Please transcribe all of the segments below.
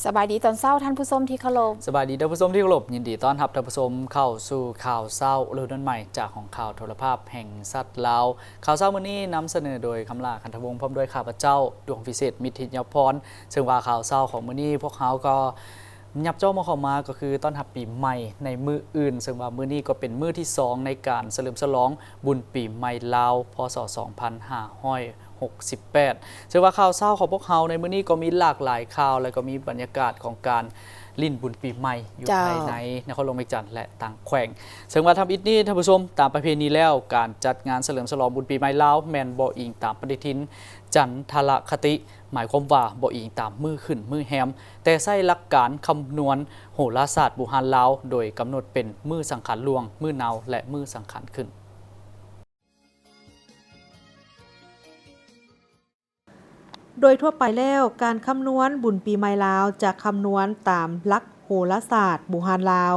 ສະບາຍດີຕອນເຊົ້າທ່ານຜູ້ຊົມທີ່ເຄົາລົບ. ສະບາຍດີທ່ານຜູ້ຊົມທີ່ເຄົາລົບ, ຍິນດີຕ້ອນຮັບທ່ານຜູ້ຊົມເຂົ້າສູ່ຂ່າວເຊົ້າລຸດໃໝ່ຈາກຫ້ອງຂ່າວໂທລະພາບແຫ່ງຊາດລາວ. ຂ່າວເຊົ້າມື້ນີ້ນຳສະເໜີໂດຍ ຄຳຫຼ້າ ຄັນທະວົງ ພ້ອມດ້ວຍຂ້າພະເຈົ້າ ດວງວິເສດ ມິດທິຍາພອນ. ເຊິ່ງວ່າຂ່າວເຊົ້າຂອງມື້ນີ້ ພວກເຮົາກໍຫຍັບເຈາະມາເຂົ້າມາ ກໍຄືຕ້ອນຮັບປີໃໝ່ໃນມື້ອື່ນ, ເຊິ່ງວ່າມື້ນີ້ກໍເປັນມື້ທີສອງໃນການສະເຫຼີມສະຫຼອງບຸນປີໃໝ່ລາວ ພ.ສ. ສອງພັນຫ້າຮ້ອຍຫົກສິບແປດ. ເຊິ່ງວ່າຂ່າວເຊົ້າຂອງພວກເຮົາໃນມື້ນີ້ກໍມີຫຼາກຫຼາຍຂ່າວ ແລະ ກໍມີບັນຍາກາດຂອງການຫຼິ້ນບຸນປີໃໝ່ຢູ່ ເຈົ້າ ພາຍໃນນະຄອນຫຼວງວຽງຈັນ ແລະ ຕ່າງແຂວງ. ເຊິ່ງວ່າທຳອິດນີ້ທ່ານຜູ້ຊົມ, ຕາມປະເພນີແລ້ວ ການຈັດງານສະເຫຼີມສະຫຼອງບຸນປີໃໝ່ລາວ ແມ່ນບໍ່ອີງຕາມປະຕິທິນຈັນທະລະຄະຕິ, ໝາຍຄວາມວ່າບໍ່ອີງຕາມມື້ຂຶ້ນມື້ແຮມ, ແຕ່ໃຊ້ຫຼັກການຄຳນວນໂຫລາສາດບູຮານລາວ ໂດຍກຳນົດເປັນມື້ສັງຂານລ່ວງ, ມື້ເນົາ ແລະ ມື້ສັງຂານຂຶ້ນ. ໂດຍທົ່ວໄປແລ້ວ, ການຄຳນວນບຸນປີໃໝ່ລາວຈະຄຳນວນຕາມຫຼັກໂຫລາສາດບູຮານລາວ,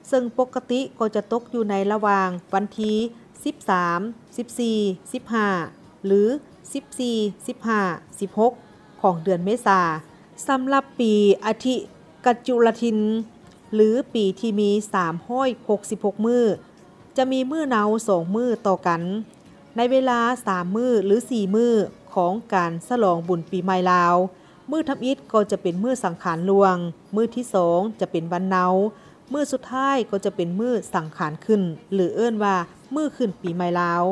ເຊິ່ງປົກກະຕິກໍຈະຕົກຢູ່ໃນລະຫວ່າງວັນທີສິບສາມ, ສິບສີ່, ສິບຫ້າ ຫຼື ສິບສີ່, ສິບຫ້າ, ສິບຫົກ ຂອງເດືອນເມສາ. ສຳລັບປີອະທິກະຈຸລະທິນ ຫຼື ປີທີ່ມີສາມຮ້ອຍຫົກສິບຫົກມື້, ຈະມີມື້ເນົາສອງມື້ຕໍ່ກັນ ໃນເວລາສາມມື້ ຫຼື ສີ່ມື້ຂອງການສະຫຼອງບຸນປີໃໝ່ລາວ. ມື້ທຳອິດກໍຈະເປັນມື້ສັງຂານລ່ວງ, ມື້ທີສອງຈະເປັນວັນເນົາ, ມື້ສຸດທ້າຍກໍຈະເປັນມື້ສັງຂານຂຶ້ນ ຫຼື ເອີ້ນວ່າມື້ຂຶ້ນປີໃໝ່ລາວ.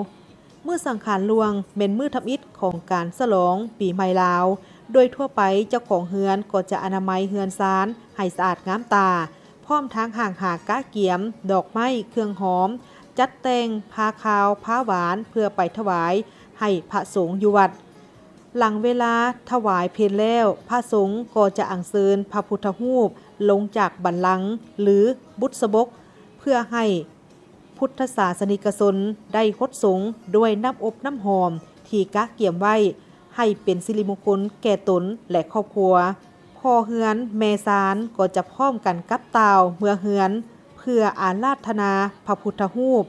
ມື້ສັງຂານລ່ວງແມ່ນມື້ທຳອິດຂອງການສະຫຼອງປີໃໝ່ລາວ. ໂດຍທົ່ວໄປເຈົ້າຂອງເຮືອນກໍຈະອະນາໄມເຮືອນຊານໃຫ້ສະອາດງາມຕາ, ພ້ອມທັງຫ້າງຫາກະກຽມດອກໄມ້ເຄື່ອງຫອມ, ຈັດແຕ່ງຜ້າຄາວຜ້າຫວານເພື່ອໄປຖວາຍໃຫ້ພະສົງຢູ່ວັດ. ຫຼັງເວລາຖວາຍເພັນແລ້ວ, ພະສົງກໍຈະອັນເຊີນພະພຸດທະຮູບລົງຈາກບັນລັງ ຫຼື ບຸດສະບົກ ເພື່ອໃຫ້ ພຸດທະສາສະນິກະຊົນໄດ້ຫົດສົງດ້ວຍນ້ຳອົບນ້ຳຫອມທີ່ກະກຽມໄວ້ ໃຫ້ເປັນສິລິມຸງຄຸນແກ່ຕົນ ແລະ ຄອບຄົວ. ພໍ່ເຮືອນແມ່ຊານກໍຈະພ້ອມກັນກັບຕ່າວເມືອເຮືອນ ເພື່ອອາລາທະນາພະພຸດທະຮູບ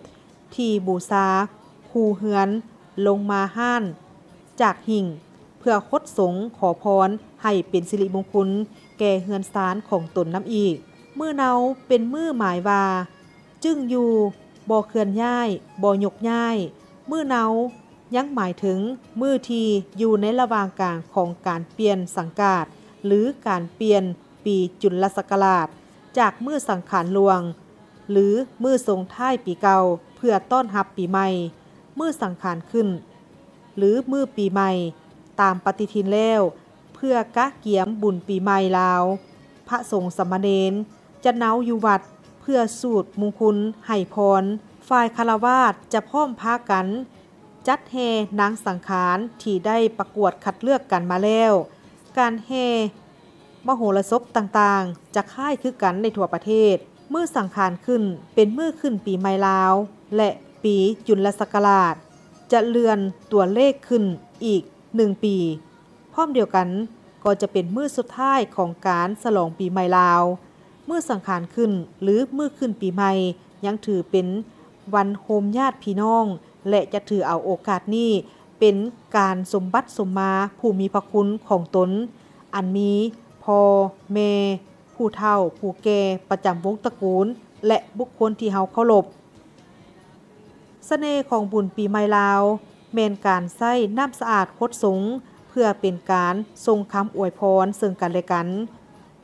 ທີ່ບູຊາຄູ່ເຮືອນລົງມາຮ້ານຈາກຫິ້ງ ເພື່ອຫົດສົງຂໍພອນໃຫ້ເປັນສິລິມຸງຄຸນແກ່ເຮືອນຊານຂອງຕົນນຳອີກ. ມື້ເນົາເປັນມື້ໝາຍວ່າ ຈຶ່ງຢູ່, ບໍ່ເຄື່ອນຍ້າຍ, ບໍ່ຍົກຍ້າຍ. ມື້ເນົາຍັງໝາຍເຖິງມື້ທີ່ຢູ່ໃນລະຫວ່າງກາງຂອງການປ່ຽນສັງກາດ ຫຼື ການປ່ຽນປີຈຸນລະສັກກະລາດ ຈາກມື້ສັງຂານລ່ວງ ຫຼື ມື້ສົ່ງທ້າຍປີເກົ່າ ເພື່ອຕ້ອນຮັບປີໃໝ່, ມື້ສັງຂານຂຶ້ນ ຫຼື ມື້ປີໃໝ່ ຕາມປະຕິທິນແລ້ວ ເພື່ອກະກຽມບຸນປີໃໝ່ລາວ, ພະສົງສາມະເນນຈະເນົາຢູ່ວັດເພື່ອສູດມຸງຄຸນໃຫ້ພອນ. ຝ່າຍຄາລະວາດຈະພ້ອມພາກັນຈັດແຫ່ນາງສັງຂານທີ່ໄດ້ປະກວດຄັດເລືອກກັນມາແລ້ວ. ການແຫ່ມະໂຫລະສົບຕ່າງໆ ຈະຄ້າຍຄືກັນໃນທົ່ວປະເທດ. ມື້ສັງຂານຂຶ້ນເປັນມື້ຂຶ້ນປີໃໝ່ລາວ ແລະ ປີຈຸນລະສັກກະລາດ ຈະເລື່ອນຕົວເລກຂຶ້ນອີກໜຶ່ງປີ. ພ້ອມດຽວກັນກໍຈະເປັນມື້ສຸດທ້າຍຂອງການສະຫຼອງປີໃໝ່ລາວ. ມື້ສັງຂານຂຶ້ນ ຫຼື ມື້ຂຶ້ນປີໃໝ່ ຍັງຖືເປັນວັນໂຮມຍາດພີ່ນ້ອງ ແລະ ຈະຖືເອົາໂອກາດນີ້ເປັນການສົມບັດສົມມາຜູ້ມີພະຄຸນຂອງຕົນ ອັນມີພໍ່, ແມ່, ຜູ້ເຖົ້າ, ຜູ້ແກ່ປະຈຳວົງຕະກູນ ແລະ ບຸກຄົນທີ່ເຮົາເຄົາລົບ. ສະເໜ່ຂອງບຸນປີໃໝ່ລາວ ແມ່ນການໃຊ້ນ້ຳສະອາດຫົດສົງ ເພື່ອເປັນການສົ່ງຄຳອວຍພອນເຊິ່ງກັນແລະກັນ.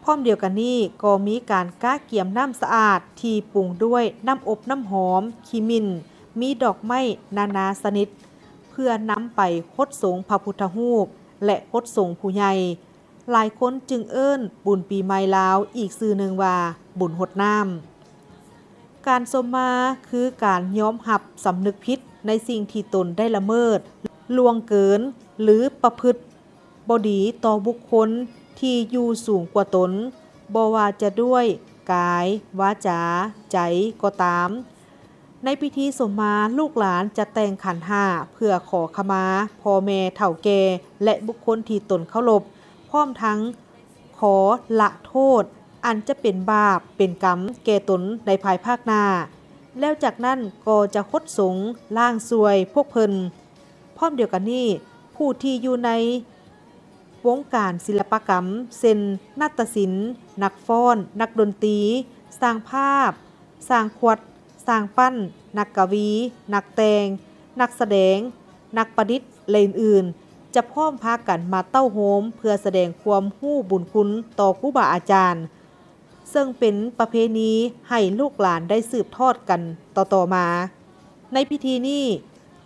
ພ້ອມດຽວກັນນີ້ກໍມີການກະກຽມນ້ຳສະອາດທີ່ປຸງດ້ວຍນ້ຳອົບນ້ຳຫອມ, ຂີ້ໝິ່ນ, ມີດອກໄມ້ນານາຊະນິດ ເພື່ອນຳໄປຫົດສົງພະພຸດທະຮູບ ແລະ ຫົດສົງຜູ້ໃຫຍ່. ຫຼາຍຄົນຈຶ່ງເອີ້ນບຸນປີໃໝ່ລາວອີກຊື່ໜຶ່ງວ່າບຸນຫົດນ້ຳ. ການສົມມາຄືການຍອມຮັບສຳນຶກຜິດໃນສິ່ງທີ່ຕົນໄດ້ລະເມີດ, ລ່ວງເກີນ ຫຼື ປະພຶດບໍ່ດີຕໍ່ບຸກຄົນທີ່ຢູ່ສູງກວ່າຕົນ, ບໍ່ວ່າຈະດ້ວຍກາຍ, ວາຈາ, ໃຈກໍຕາມ. ໃນພິທີສົມມາ, ລູກຫຼານຈະແຕ່ງຂັນຫ້າເພື່ອຂໍຂະມາພໍ່ແມ່ເຖົ້າແກ່ ແລະ ບຸກຄົນທີ່ຕົນເຄົາລົບ, ພ້ອມທັງຂໍລະໂທດອັນຈະເປັນບາບເປັນກຳແກ່ຕົນໃນພາຍພາກໜ້າ. ແລ້ວຈາກນັ້ນກໍຈະຫົດສົງລ້າງຊ່ວຍພວກເພິ່ນ. ພ້ອມດຽວກັນນີ້, ຜູ້ທີ່ຢູ່ໃນ ວົງການສິລະປະກຳ ເຊັ່ນ ນາດຕະສິນ, ນັກຟ້ອນ, ນັກດົນຕີ, ຊ່າງພາບ, ຊ່າງຂວັດ, ຊ່າງປັ້ນ, ນັກກະວີ, ນັກແຕ່ງ, ນັກສະແດງ, ນັກປະດິດ ແລະ ອື່ນໆ ຈະພ້ອມພາກັນມາເຕົ້າໂຮມ ເພື່ອສະແດງຄວາມຮູ້ບຸນຄຸນຕໍ່ຄູບາອາຈານ ເຊິ່ງເປັນປະເພນີໃຫ້ລູກຫຼານໄດ້ສືບທອດກັນຕໍ່ໆມາ. ໃນພິທີນີ້,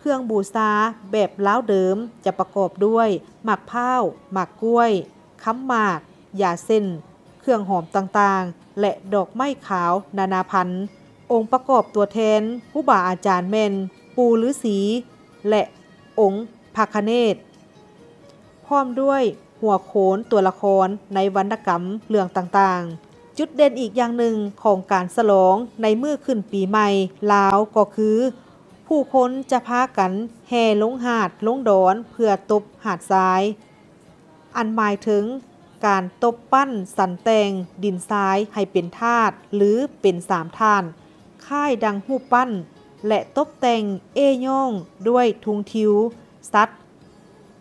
ເຄື່ອງບູຊາແບບລາວເດີມຈະປະກອບດ້ວຍໝາກພ້າວ, ໝາກກ້ວຍ, ຄຳໝາກ, ຢາເສັ້ນ, ເຄື່ອງຫອມຕ່າງໆ ແລະ ດອກໄມ້ຂາວນານາພັນ. ອົງປະກອບຕົວແທນຄູບາອາຈານແມ່ນ ປູ່ລືສີ ແລະ ອົງພະຄະເນດ ພ້ອມດ້ວຍຫົວໂຂນຕົວລະຄອນໃນວັນນະກຳເລື່ອງຕ່າງໆ. ຈຸດເດັ່ນອີກຢ່າງໜຶ່ງຂອງການສະຫຼອງໃນມື້ຂຶ້ນປີໃໝ່ລາວກໍຄື ຜູ້ຄົນຈະພາກັນແຫ່ລົງຫາດລົງດອນເພື່ອຕົບຫາດຊາຍ. ອັນໝາຍເຖິງການຕົບປັ້ນສັນແຕ່ງດິນຊາຍໃຫ້ເປັນທາດ ຫຼື ເປັນສາມທາດ ຄ້າຍດັ່ງຮູບປັ້ນ ແລະ ຕົບແຕ່ງເອ້ຍ້ອງດ້ວຍທຸງທິວ, ສັດ,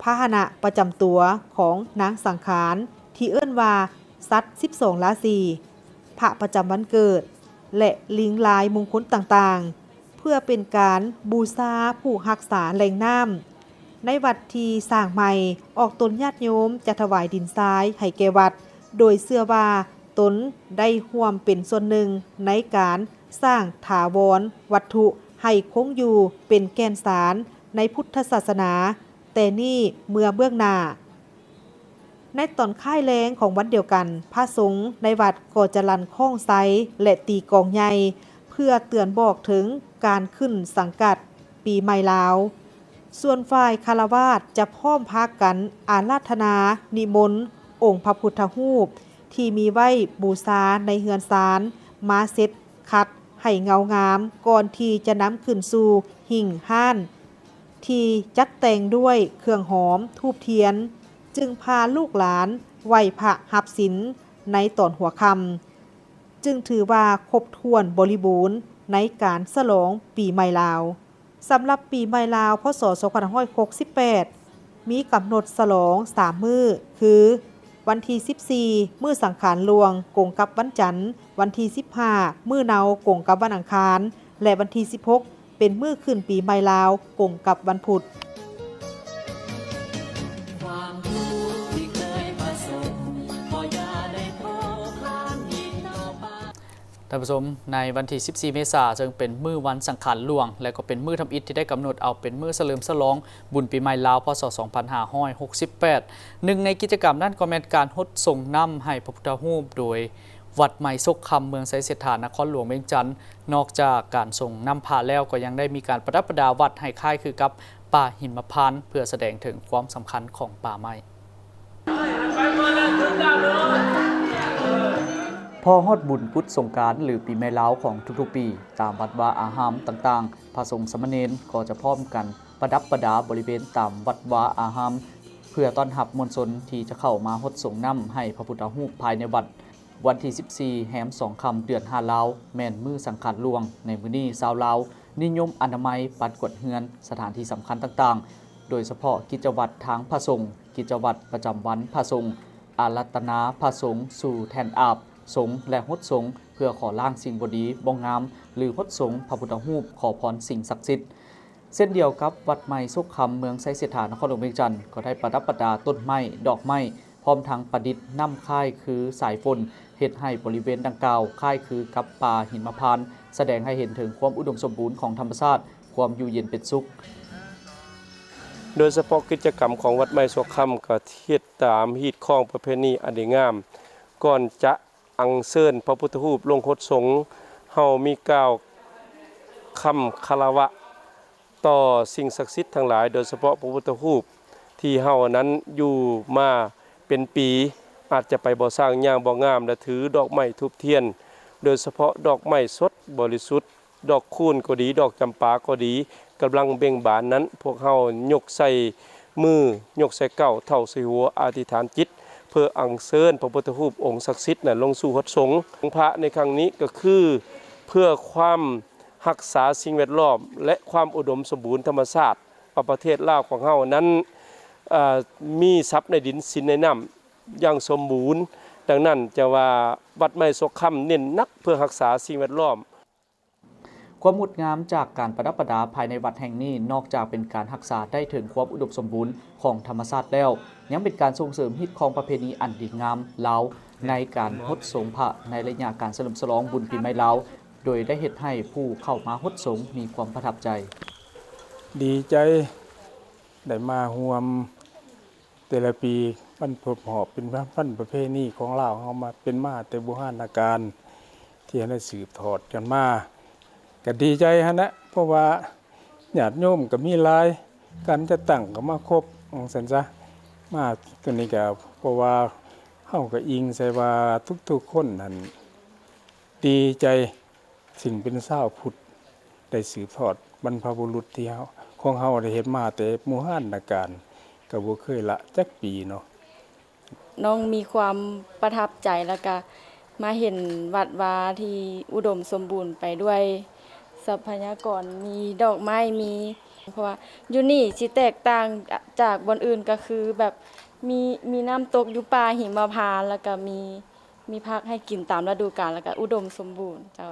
ພາຫະນະປະຈຳຕົວຂອງນາງສັງຂານ ທີ່ເອີ້ນວ່າສັດສິບສອງລາສີ, ພະປະຈຳວັນເກີດ ແລະ ລິງລາຍມຸງຄຸນຕ່າງໆ. ເພື່ອເປັນການບູຊາຜູ້ຮັກສາແຫຼ່ງນ້ຳ. ໃນວັດທີ່ສ້າງໃໝ່, ອອກຕົນຍາດໂຍມຈະຖວາຍດິນຊາຍໃຫ້ແກ່ວັດ, ໂດຍເຊື່ອວ່າຕົນໄດ້ຮ່ວມເປັນສ່ວນໜຶ່ງໃນການສ້າງຖາວອນວັດຖຸໃຫ້ຄົງຢູ່ເປັນແກ່ນສານໃນພຸດທະສາສະໜາ ແຕ່ນີ້ເມື່ອເບື້ອງໜ້າ. ໃນຕອນຄ້າຍແລງຂອງວັນດຽວກັນ, ພະສົງໃນວັດກໍຈະລັ່ນຄ້ອງໄຊ ແລະ ຕີກອງໃຫຍ່ ເພື່ອເຕືອນບອກເຖິງການຂຶ້ນສັງກັດປີໃໝ່ລາວ. ສ່ວນຝ່າຍຄາລະວາດຈະພ້ອມພາກັນອາລາທະນານິມົນອົງພະພຸດທະຮູບທີ່ມີໄວ້ບູຊາໃນເຮືອນຊານ ມາເຊັດຂັດໃຫ້ເງົາງາມ ກ່ອນທີ່ຈະນຳຂຶ້ນສູ່ຫິ້ງຮ້ານ ທີ່ຈັດແຕ່ງດ້ວຍເຄື່ອງຫອມ, ທູບທຽນ, ຈຶ່ງພາລູກຫຼານໄຫວ້ພະຮັບສິນໃນຕອນຫົວຄ່ຳ, ຈຶ່ງຖືວ່າຄົບຖ້ວນບໍລິບູນໃນການສະຫຼອງປີໃໝ່ລາວ. ສຳລັບປີໃໝ່ລາວ ພ.ສ. ສອງພັນຫ້າຮ້ອຍຫົກສິບແປດ ມີກຳນົດສະຫຼອງສາມມື້ ຄື ວັນທີສິບສີ່ ມື້ສັງຂານຫຼວງ ກົງກັບວັນຈັນ, ວັນທີສິບຫ້າ ມື້ເນົາ ກົງກັບວັນອັງຄານ ແລະ ວັນທີສິບຫົກ ເປັນມື້ຂຶ້ນປີໃໝ່ລາວ ກົງກັບວັນພຸດ. ທ່ານຜູ້ຊົມ, ໃນວັນທີສິບສີ່ ເມສາ ເຊິ່ງເປັນມື້ວັນສັງຂານຫຼວງ ແລະ ກໍເປັນມື້ທຳອິດທີ່ໄດ້ກຳນົດເອົາເປັນມື້ສະເຫຼີມສະຫຼອງບຸນປີໃໝ່ລາວ ພ.ສ. ສອງພັນຫ້າຮ້ອຍຫົກສິບແປດ, ໜຶ່ງໃນກິດຈະກຳນັ້ນກໍແມ່ນການຫົດສົງນ້ຳໃຫ້ພະພຸດທະຮູບ ໂດຍ ວັດໃໝ່ໂຊກຄຳ ເມືອງໄຊເສດຖາ ນະຄອນຫຼວງວຽງຈັນ, ນອກຈາກການສົງນ້ຳພະແລ້ວ ກໍຍັງໄດ້ມີການປະດັບປະດາວັດໃຫ້ຄ້າຍຄືກັບປ່າຫິມມະພານ ເພື່ອສະແດງເຖິງຄວາມສຳຄັນຂອງປ່າໄມ້. ພໍຮອດບຸນກຸດສົງການ ຫຼື ປີໃໝ່ລາວຂອງທຸກໆປີ, ຕາມວັດວາອາຮາມຕ່າງໆ, ພະສົງສາມະເນນກໍຈະພ້ອມກັນປະດັບປະດາບໍລິເວນຕາມວັດວາອາຮາມ ເພື່ອຕ້ອນຮັບມວນຊົນທີ່ຈະເຂົ້າມາຫົດສົງນ້ຳໃຫ້ພະພຸດທະຮູບພາຍໃນວັດ. ວັນທີສິບສີ່ ແຮມສອງຄ່ຳ ເດືອນຫ້າລາວ ແມ່ນມື້ສັງຂານຫຼວງ. ໃນມື້ນີ້ຊາວລາວນິຍົມອະນາໄມ, ປັດກວາດເຮືອນ, ສະຖານທີ່ສຳຄັນຕ່າງໆ, ໂດຍສະເພາະກິດຈະວັດທາງພະສົງ, ກິດຈະວັດປະຈຳວັນພະສົງ, ອາລາທະນາພະສົງສູ່ແທ່ນອາບສົງ ແລະ ຫົດສົງ ເພື່ອຂໍລ້າງສິ່ງບໍ່ດີບໍ່ງາມ ຫຼື ຫົດສົງພະພຸດທະຮູບ ຂໍພອນສິ່ງສັກສິດ. ເຊັ່ນດຽວກັບວັດໃໝ່ໂຊກຄຳ ເມືອງໄຊເສດຖາ ນະຄອນຫຼວງວຽງຈັນ ກໍໄດ້ປະດັບປະດາຕົ້ນໄມ້, ດອກໄມ້, ພ້ອມທັງປະດິດນ້ຳຄ້າຍຄືສາຍຝົນ, ເຮັດໃຫ້ບໍລິເວນດັ່ງກ່າວຄ້າຍຄືກັບປ່າຫິມມະພານ, ສະແດງໃຫ້ເຫັນເຖິງຄວາມອຸດົມສົມບູນຂອງທຳມະຊາດ, ຄວາມຢູ່ເຢັນເປັນສຸກ. ໂດຍສະເພາະກິດຈະກຳຂອງວັດໃໝ່ໂຊກຄຳ ກໍເຮັດຕາມຮີດຄອງປະເພນີອັນດີງາມ. ກ່ອນຈະອັນເຊີນພະພຸດທະຮູບລົງຫົດສົງ, ເຮົາມີກ່າວຄຳຄາລະວະ ຕໍ່ສິ່ງສັກສິດທັງຫຼາຍ, ໂດຍສະເພາະພະພຸດທະຮູບທີ່ເຮົານັ້ນຢູ່ມາເປັນປີ, ອາດຈະໄປບໍ່ຊ່າງ, ຍ່າງບໍ່ງາມ ແລະ ຖືດອກໄມ້ທູບທຽນ, ໂດຍສະເພາະດອກໄມ້ສົດບໍລິສຸດ, ດອກຄູນກໍດີ, ດອກຈຳປາກໍດີ, ກຳລັງເບັ່ງບານນັ້ນ, ພວກເຮົາຍົກໃສ່ມື, ຍົກໃສ່ເກົ້າ, ເທົາໃສ່ຫົວ, ອະທິຖານຈິດ ເພື່ອອັນເຊີນພະພຸດທະຮູບອົງສັກສິດນັ້ນລົງສູ່ຫົດສົງ. ອົງພະໃນຄັ້ງນີ້ກໍຄືເພື່ອຄວາມ ຮັກສາສິ່ງແວດລ້ອມ ແລະ ຄວາມອຸດົມສົມບູນທຳມະຊາດ ວ່າປະເທດລາວຂອງເຮົານັ້ນ ເອີ ມີຊັບໃນດິນ ສິນໃນນ້ຳຢ່າງສົມບູນ. ດັ່ງນັ້ນ ຈະວ່າວັດໃໝ່ໂຊກຄຳເນັ້ນໜັກເພື່ອຮັກສາສິ່ງແວດລ້ອມ. ຄວາມງົດງາມຈາກການປະດັບປະດາພາຍໃນວັດແຫ່ງນີ້ ນອກຈາກເປັນການຮັກສາໄດ້ເຖິງຄວາມອຸດົມສົມບູນຂອງທຳມະຊາດແລ້ວ, ຍັງເປັນການສົ່ງເສີມຮີດຄອງປະເພນີອັນດີງາມລາວ ໃນການຫົດສົງພະໃນໄລຍະການສະເຫຼີມສະຫຼອງບຸນປີໃໝ່ລາວ, ໂດຍໄດ້ເຮັດໃຫ້ຜູ້ເຂົ້າມາຫົດສົງມີຄວາມປະທັບໃຈ. ດີໃຈໄດ້ມາຮ່ວມແຕ່ລະປີ ວັນຄົບຮອບເປັນວັນປະເພນີຂອງລາວເຮົາມາ ເປັນມາແຕ່ບູຮານນະການ ທີ່ໄດ້ສືບທອດກັນມາ ກະດີໃຈຫັ້ນແຫຼະ ເພາະວ່າຍາດໂຍມກະມີຫຼາຍ ການຈັດຕັ້ງກະມາຄົບ ວ່າຊັ້ນຊະ ມາໂຕນີ້ກະ ເພາະວ່າເຮົາກະອີງໃສ່ວ່າທຸກໆຄົນຫັ້ນດີໃຈ ຊຶ່ງເປັນຊາວພຸດ ໄດ້ສືບທອດບັນພະບຸລຸດທີ່ເຮົາ ຂອງເຮົາໄດ້ເຮັດມາແຕ່ບູຮານນະການ ກະບໍ່ເຄີຍລະຈັກປີເນາະ. ນ້ອງມີຄວາມປະທັບໃຈ ແລ້ວກະມາເຫັນວັດວາທີ່ອຸດົມສົມບູນໄປດ້ວຍຊັບພະຍາກອນ ມີດອກໄມ້ ມີ ເພາະວ່າຢູ່ນີ້ຊິແຕກຕ່າງຈາກບ່ອນອື່ນ ກະຄືແບບມີ ມີນ້ຳຕົກຢູ່ປ່າຫິມະພານ ແລ້ວກະມີ ມີຜັກໃຫ້ກິນຕາມລະດູການ ແລ້ວກະອຸດົມສົມບູນເຈົ້າ.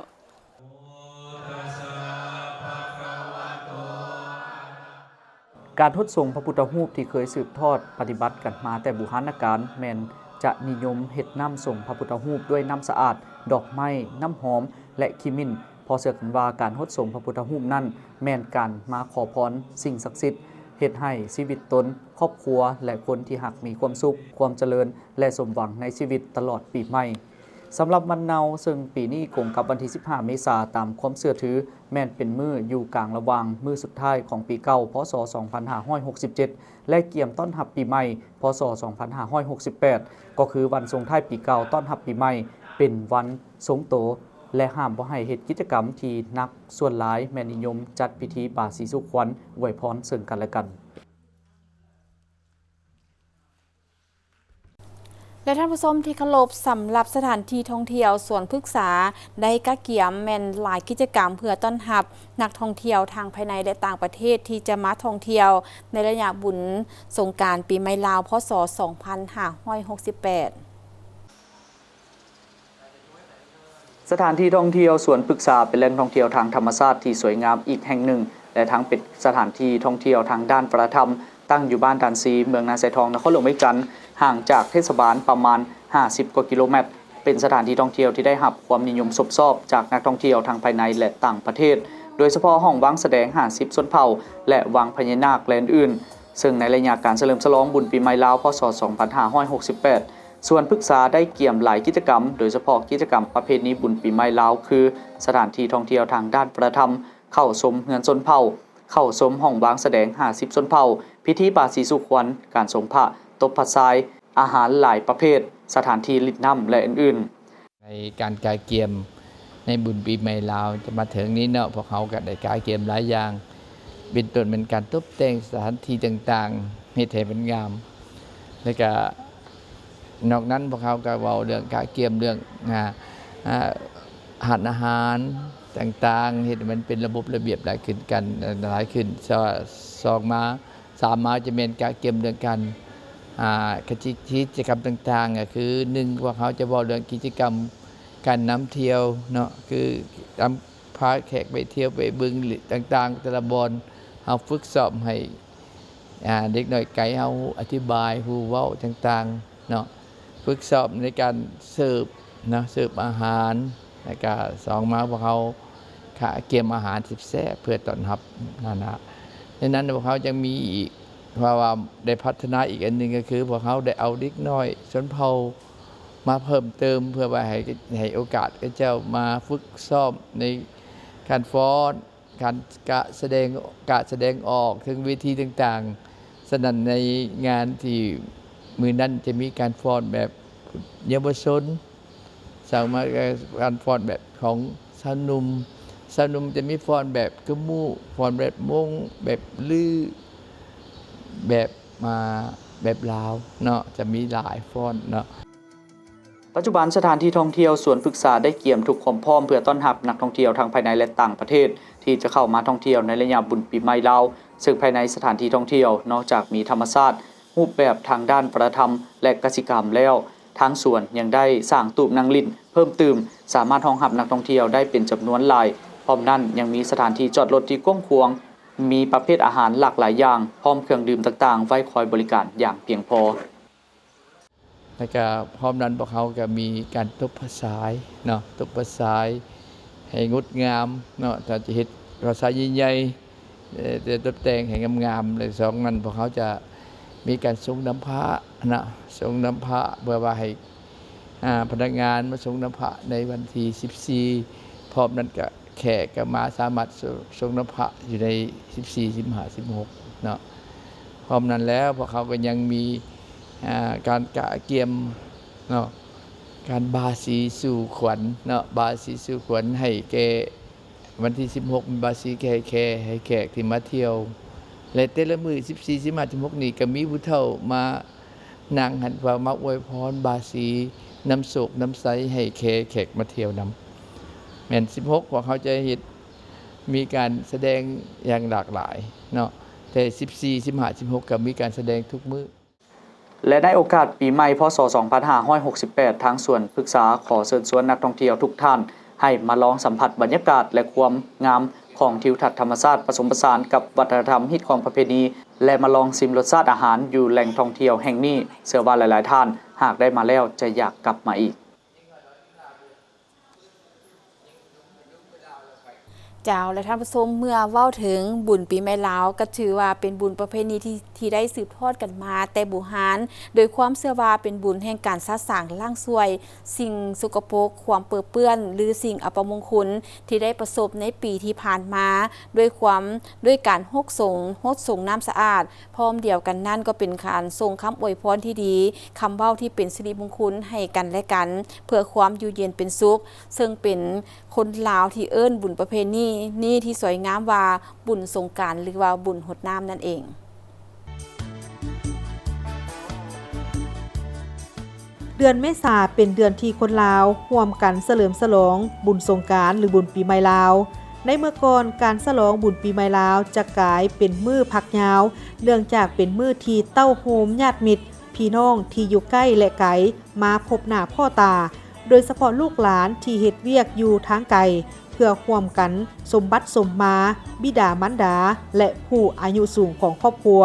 ການຫົດສົງພະພຸດທະຮູບທີ່ເຄີຍສືບທອດປະຕິບັດກັນມາແຕ່ບູຮານນະການ ແມ່ນຈະນິຍົມເຮັດນ້ຳສົງພະພຸດທະຮູບດ້ວຍນ້ຳສະອາດ, ດອກໄມ້, ນ້ຳຫອມ ແລະ ຂີ້ໝິ່ນ, ເພາະເຊື່ອກັນວ່າການຫົດສົງພະພຸດທະຮູບນັ້ນ ແມ່ນການມາຂໍພອນສິ່ງສັກສິດ, ເຮັດໃຫ້ຊີວິດຕົນ, ຄອບຄົວ ແລະ ຄົນທີ່ຮັກມີຄວາມສຸກ, ຄວາມຈະເລີນ ແລະ ສົມຫວັງໃນຊີວິດຕະຫຼອດປີໃໝ່. ສຳລັບວັນເນົາ ເຊິ່ງປີນີ້ກົງກັບວັນທີສິບຫ້າເມສາ ຕາມຄວາມເຊື່ອຖື ແມ່ນເປັນມື້ຢູ່ກາງລະຫວ່າງມື້ສຸດທ້າຍຂອງປີເກົ່າ ພ.ສ. ສອງພັນຫ້າຮ້ອຍຫົກສິບເຈັດ ແລະ ກຽມຕ້ອນຮັບປີໃໝ່ ພ.ສ. ສອງພັນຫ້າຮ້ອຍຫົກສິບແປດ ກໍຄືວັນສົ່ງທ້າຍປີເກົ່າຕ້ອນຮັບປີໃໝ່ ເປັນວັນຊົງໂຕ ແລະ ຫ້າມບໍ່ໃຫ້ເຮັດກິດຈະກຳທີ່ໜັກ ສ່ວນຫຼາຍແມ່ນນິຍົມຈັດພິທີບາສີສູ່ຂວັນ ອວຍພອນເຊິ່ງກັນແລະກັນ. ແລະ ທ່ານຜູ້ຊົມທີ່ເຄົາລົບ, ສຳລັບສະຖານທີ່ທ່ອງທ່ຽວສວນພຶກສາ ໄດ້ກະກຽມແມ່ນຫຼາຍກິດຈະກຳເພື່ອຕ້ອນຮັບນັກທ່ອງທ່ຽວທັງພາຍໃນ ແລະ ຕ່າງປະເທດທີ່ຈະມາທ່ອງທ່ຽວໃນໄລຍະບຸນສົງການປີໃໝ່ລາວ ພ.ສ. ສອງພັນຫ້າຮ້ອຍຫົກສິບແປດ. ສະຖານທີ່ທ່ອງທ່ຽວສວນພຶກສາ ເປັນແຫຼ່ງທ່ອງທ່ຽວທາງທຳມະຊາດທີ່ສວຍງາມອີກແຫ່ງໜຶ່ງ ແລະ ທັງເປັນສະຖານທີ່ທ່ອງທ່ຽວທາງດ້ານວັດທະນະທຳ ຕັ້ງຢູ່ບ້ານດານຊີ ເມືອງນາຊາຍທອງ ນະຄອນຫຼວງວຽງຈັນ, ຫ່າງຈາກເທດສະບານປະມານຫ້າສິບກວ່າກິໂລແມັດ, ເປັນສະຖານທີ່ທ່ອງທ່ຽວທີ່ໄດ້ຮັບຄວາມນິຍົມຊົມຊອບຈາກນັກທ່ອງທ່ຽວທັງພາຍໃນ ແລະ ຕ່າງປະເທດ, ໂດຍສະເພາະຫ້ອງວາງສະແດງຫ້າສິບຊົນເຜົ່າ ແລະ ວັງພະຍານາກ ແລະ ອື່ນໆ. ເຊິ່ງໃນໄລຍະການສະເຫຼີມສະຫຼອງບຸນປີໃໝ່ລາວ ພ.ສ. ສອງພັນຫ້າຮ້ອຍຫົກສິບແປດ ສວນພຶກສາໄດ້ກຽມຫຼາຍກິດຈະກຳ, ໂດຍສະເພາະກິດຈະກຳປະເພນີບຸນປີໃໝ່ລາວ ຄື ສະຖານທີ່ທ່ອງທ່ຽວທາງດ້ານວັດທະນະທຳ, ເຂົ້າຊົມເຮືອນຊົນເຜົ່າ, ເຂົ້າຊົມຫ້ອງວາງສະແດງຫ້າສິບຊົນເຜົ່າ, ພິທີບາສີສູ່ຂວັນ, ການສົງພະ, ຕົບພະຊາຍ, ອາຫານຫຼາຍປະເພດ, ສະຖານທີ່ຫຼິ້ນນ້ຳ ແລະ ອື່ນໆ. ໃນການກະກຽມໃນບຸນປີໃໝ່ລາວຈະມາເຖິງນີ້ເນາະ, ພວກເຮົາກໍໄດ້ກະກຽມຫຼາຍຢ່າງ ເປັນຕົ້ນແມ່ນການຕົບແຕ່ງສະຖານທີ່ຕ່າງໆ ເຮັດໃຫ້ມັນງາມ ແລ້ວກະນອກນັ້ນພວກເຮົາກໍເວົ້າເລື່ອງກະກຽມເລື່ອງ ອາ ອາ ຮ້ານອາຫານຕ່າງໆ ເຮັດໃຫ້ມັນເປັນລະບົບລະບຽບຫຼາຍຂຶ້ນກັນ ຫຼາຍຂຶ້ນ ສອງມາ ສາມມາຈະແມ່ນກະກຽມເລື່ອງການ ອາ ກິດຈະກຳຕ່າງໆ ກໍຄື ໜຶ່ງ ພວກເຮົາຈະເວົ້າເລື່ອງກິດຈະກຳການນຳທ່ຽວເນາະ ຄືນຳພາແຂກໄປທ່ຽວໄປເບິ່ງຕ່າງໆ ແຕ່ລະບ່ອນ ເຮົາຝຶກຊ້ອມໃຫ້ ອາ ເດັກນ້ອຍໄກເຮົາອະທິບາຍ ຮູ້ເວົ້າຕ່າງໆເນາະ ຝຶກຊ້ອມໃນການເສີບເນາະ ເສີບອາຫານ ແລ້ວກະສອງມາພວກເຮົາກະກຽມອາຫານແຊບໆ ເພື່ອຕ້ອນຮັບນານາ ໃນນັ້ນພວກເຮົາຍັງມີອີກ ເພາະວ່າໄດ້ພັດທະນາອີກອັນໜຶ່ງ ກໍຄືພວກເຮົາໄດ້ເອົາເດັກນ້ອຍຊົນເຜົ່າມາເພີ່ມເຕີມ ເພື່ອວ່າໃຫ້ ໃຫ້ໂອກາດເຂົາເຈົ້າມາຝຶກຊ້ອມໃນການຟ້ອນ ການກະສະແດງ ກະສະແດງອອກເທິງເວທີຕ່າງໆ. ສະນັ້ນໃນງານທີ່ມື້ນັ້ນຈະມີການຟ້ອນແບບເຍົາວະຊົນ, ສາມາດການຟ້ອນແບບຂອງຊາວໜຸ່ມ, ຊາວໜຸ່ມຈະມີຟ້ອນແບບກະໝູ້, ຟ້ອນແບບມົ້ງ, ແບບລື, ແບບ ມາ ແບບລາວເນາະ, ຈະມີຫຼາຍຟ້ອນເນາະ. ປັດຈຸບັນສະຖານທີ່ທ່ອງທ່ຽວສວນພຶກສາໄດ້ກຽມທຸກຄວາມພ້ອມເພື່ອຕ້ອນຮັບນັກທ່ອງທ່ຽວທັງພາຍໃນ ແລະ ຕ່າງປະເທດ ທີ່ຈະເຂົ້າມາທ່ອງທ່ຽວໃນໄລຍະບຸນປີໃໝ່ລາວ, ເຊິ່ງພາຍໃນສະຖານທີ່ທ່ອງທ່ຽວ ນອກຈາກມີທຳມະຊາດ ຮູບແບບທາງດ້ານວັດທະນະທຳ ແລະ ກະສິກຳແລ້ວ, ທາງສວນຍັງໄດ້ສ້າງຕູບນັ່ງຫຼິ້ນເພີ່ມຕື່ມ, ສາມາດຮອງຮັບນັກທ່ອງທ່ຽວໄດ້ເປັນຈຳນວນຫຼາຍ. ພ້ອມນັ້ນຍັງມີສະຖານທີ່ຈອດລົດທີ່ກວ້າງຂວາງ, ມີປະເພດອາຫານຫຼາກຫຼາຍຢ່າງ, ພ້ອມເຄື່ອງດື່ມຕ່າງໆໄວ້ຄອຍບໍລິການຢ່າງພຽງພໍ. ແລ້ວກະພ້ອມນັ້ນພວກເຮົາກະມີການຕົບພາສາຍເນາະ, ຕົບພາສາຍໃຫ້ງົດງາມເນາະ, ຖ້າຈະເຮັດພາສາຍໃຫຍ່ໆ ເອີ ແຕ່ຕົບແຕ່ງໃຫ້ງາມໆ ແລະ ສອງນັ້ນພວກເຮົາຈະມີການສົ່ງນ້ຳພະເນາະ, ສົ່ງນ້ຳພະເພື່ອວ່າໃຫ້ ອາ ພະນັກງານມາສົ່ງນ້ຳພະໃນວັນທີສິບສີ່. ພ້ອມນັ້ນກະແຂກກະມາສາມາດສົ່ງ ສົ່ງນ້ຳພະຢູ່ໃນສິບສີ່ ສິບຫ້າ ສິບຫົກເນາະ. ພ້ອມນັ້ນແລ້ວພວກເຮົາກໍຍັງມີ ອາ ການກະກຽມເນາະ, ການບາສີສູ່ຂວັນເນາະ, ບາສີສູ່ຂວັນໃຫ້ແກ່ ວັນທີສິບຫົກ ມີບາສີແຫ່ແຄ ໃຫ້ແຂກທີ່ມາທ່ຽວ ແລະ ແຕ່ລະມື້ສິບສີ່ ສິບຫ້າ ສິບຫົກນີ້ກໍມີຜູ້ເຖົ້າມານັ່ງຫັ້ນ ເພື່ອມາອວຍພອນບາສີນຳໂຊກນຳໄຊໃຫ້ແກ່ແຂກມາທ່ຽວນຳ. ແມ່ນສິບຫົກ ພວກເຮົາຈະເຮັດ ມີການສະແດງຢ່າງຫຼາກຫຼາຍເນາະ, ແຕ່ສິບສີ່ ສິບຫ້າ ສິບຫົກກໍມີການສະແດງທຸກມື້. ແລະ ໃນໂອກາດປີໃໝ່ ພ.ສ. ສອງພັນຫ້າຮ້ອຍຫົກສິບແປດ ທາງສວນປຶກສາຂໍເຊີນຊວນນັກທ່ອງທ່ຽວທຸກທ່ານ ໃຫ້ມາລອງສຳຜັດບັນຍາກາດ ແລະ ຄວາມງາມຂອງທິວທັດທຳມະຊາດ ປະສົມປະສານກັບວັດທະນະທຳ, ຮີດຄອງປະເພນີ ແລະ ມາລອງຊິມລົດຊາດອາຫານຢູ່ແຫຼ່ງທ່ອງທ່ຽວແຫ່ງນີ້. ເຊື່ອວ່າຫຼາຍໆທ່ານ ຫາກໄດ້ມາແລ້ວຈະຢາກກັບມາອີກ. ເຈົ້າ ແລະ ທ່ານຜູ້ຊົມ, ເມື່ອເວົ້າເຖິງບຸນປີໃໝ່ລາວ ກໍຖືວ່າເປັນບຸນປະເພນີທີ່ ທີ່ໄດ້ສືບທອດກັນມາແຕ່ບູຮານ, ໂດຍຄວາມເຊື່ອວ່າເປັນບຸນແຫ່ງການສະສາງລ້າງຊ່ວຍສິ່ງສົກກະປົກ, ຄວາມເປິເປື້ອນ ຫຼື ສິ່ງອັບປະມົງຄຸນທີ່ໄດ້ປະສົບໃນປີທີ່ຜ່ານມາ, ດ້ວຍຄວາມ, ດ້ວຍການຫົດສົງ, ຫົດສົງນ້ຳສະອາດ. ພ້ອມດຽວກັນນັ້ນກໍເປັນການສົ່ງຄຳອວຍພອນທີ່ດີ, ຄຳເວົ້າທີ່ເປັນສິລິມົງຄຸນໃຫ້ກັນແລະກັນ ເພື່ອຄວາມຢູ່ເຢັນເປັນສຸກ, ເຊິ່ງເປັນຄົນລາວທີ່ເອີ້ນບຸນປະເພນີນີ້ທີ່ສວຍງາມວ່າບຸນສົງການ ຫຼືວ່າບຸນຫົດນ້ຳນັ້ນເອງ. ເດືອນເມສາເປັນເດືອນທີ່ຄົນລາວຮ່ວມກັນສະເຫຼີມສະຫຼອງບຸນສົງການ ຫຼື ບຸນປີໃໝ່ລາວ. ໃນເມື່ອກ່ອນ, ການສະຫຼອງບຸນປີໃໝ່ລາວຈະກາຍເປັນມື້ພັກຍາວ, ເນື່ອງຈາກເປັນມື້ທີ່ເຕົ້າໂຮມຍາດມິດ, ພີ່ນ້ອງທີ່ຢູ່ໃກ້ ແລະ ໄກ ມາພົບໜ້າພໍ້ຕາ, ໂດຍສະເພາະລູກຫຼານທີ່ເຮັດວຽກຢູ່ທາງໄກ, ເພື່ອຮ່ວມກັນສົມບັດສົມມາບິດາມານດາ ແລະ ຜູ້ອາຍຸສູງຂອງຄອບຄົວ.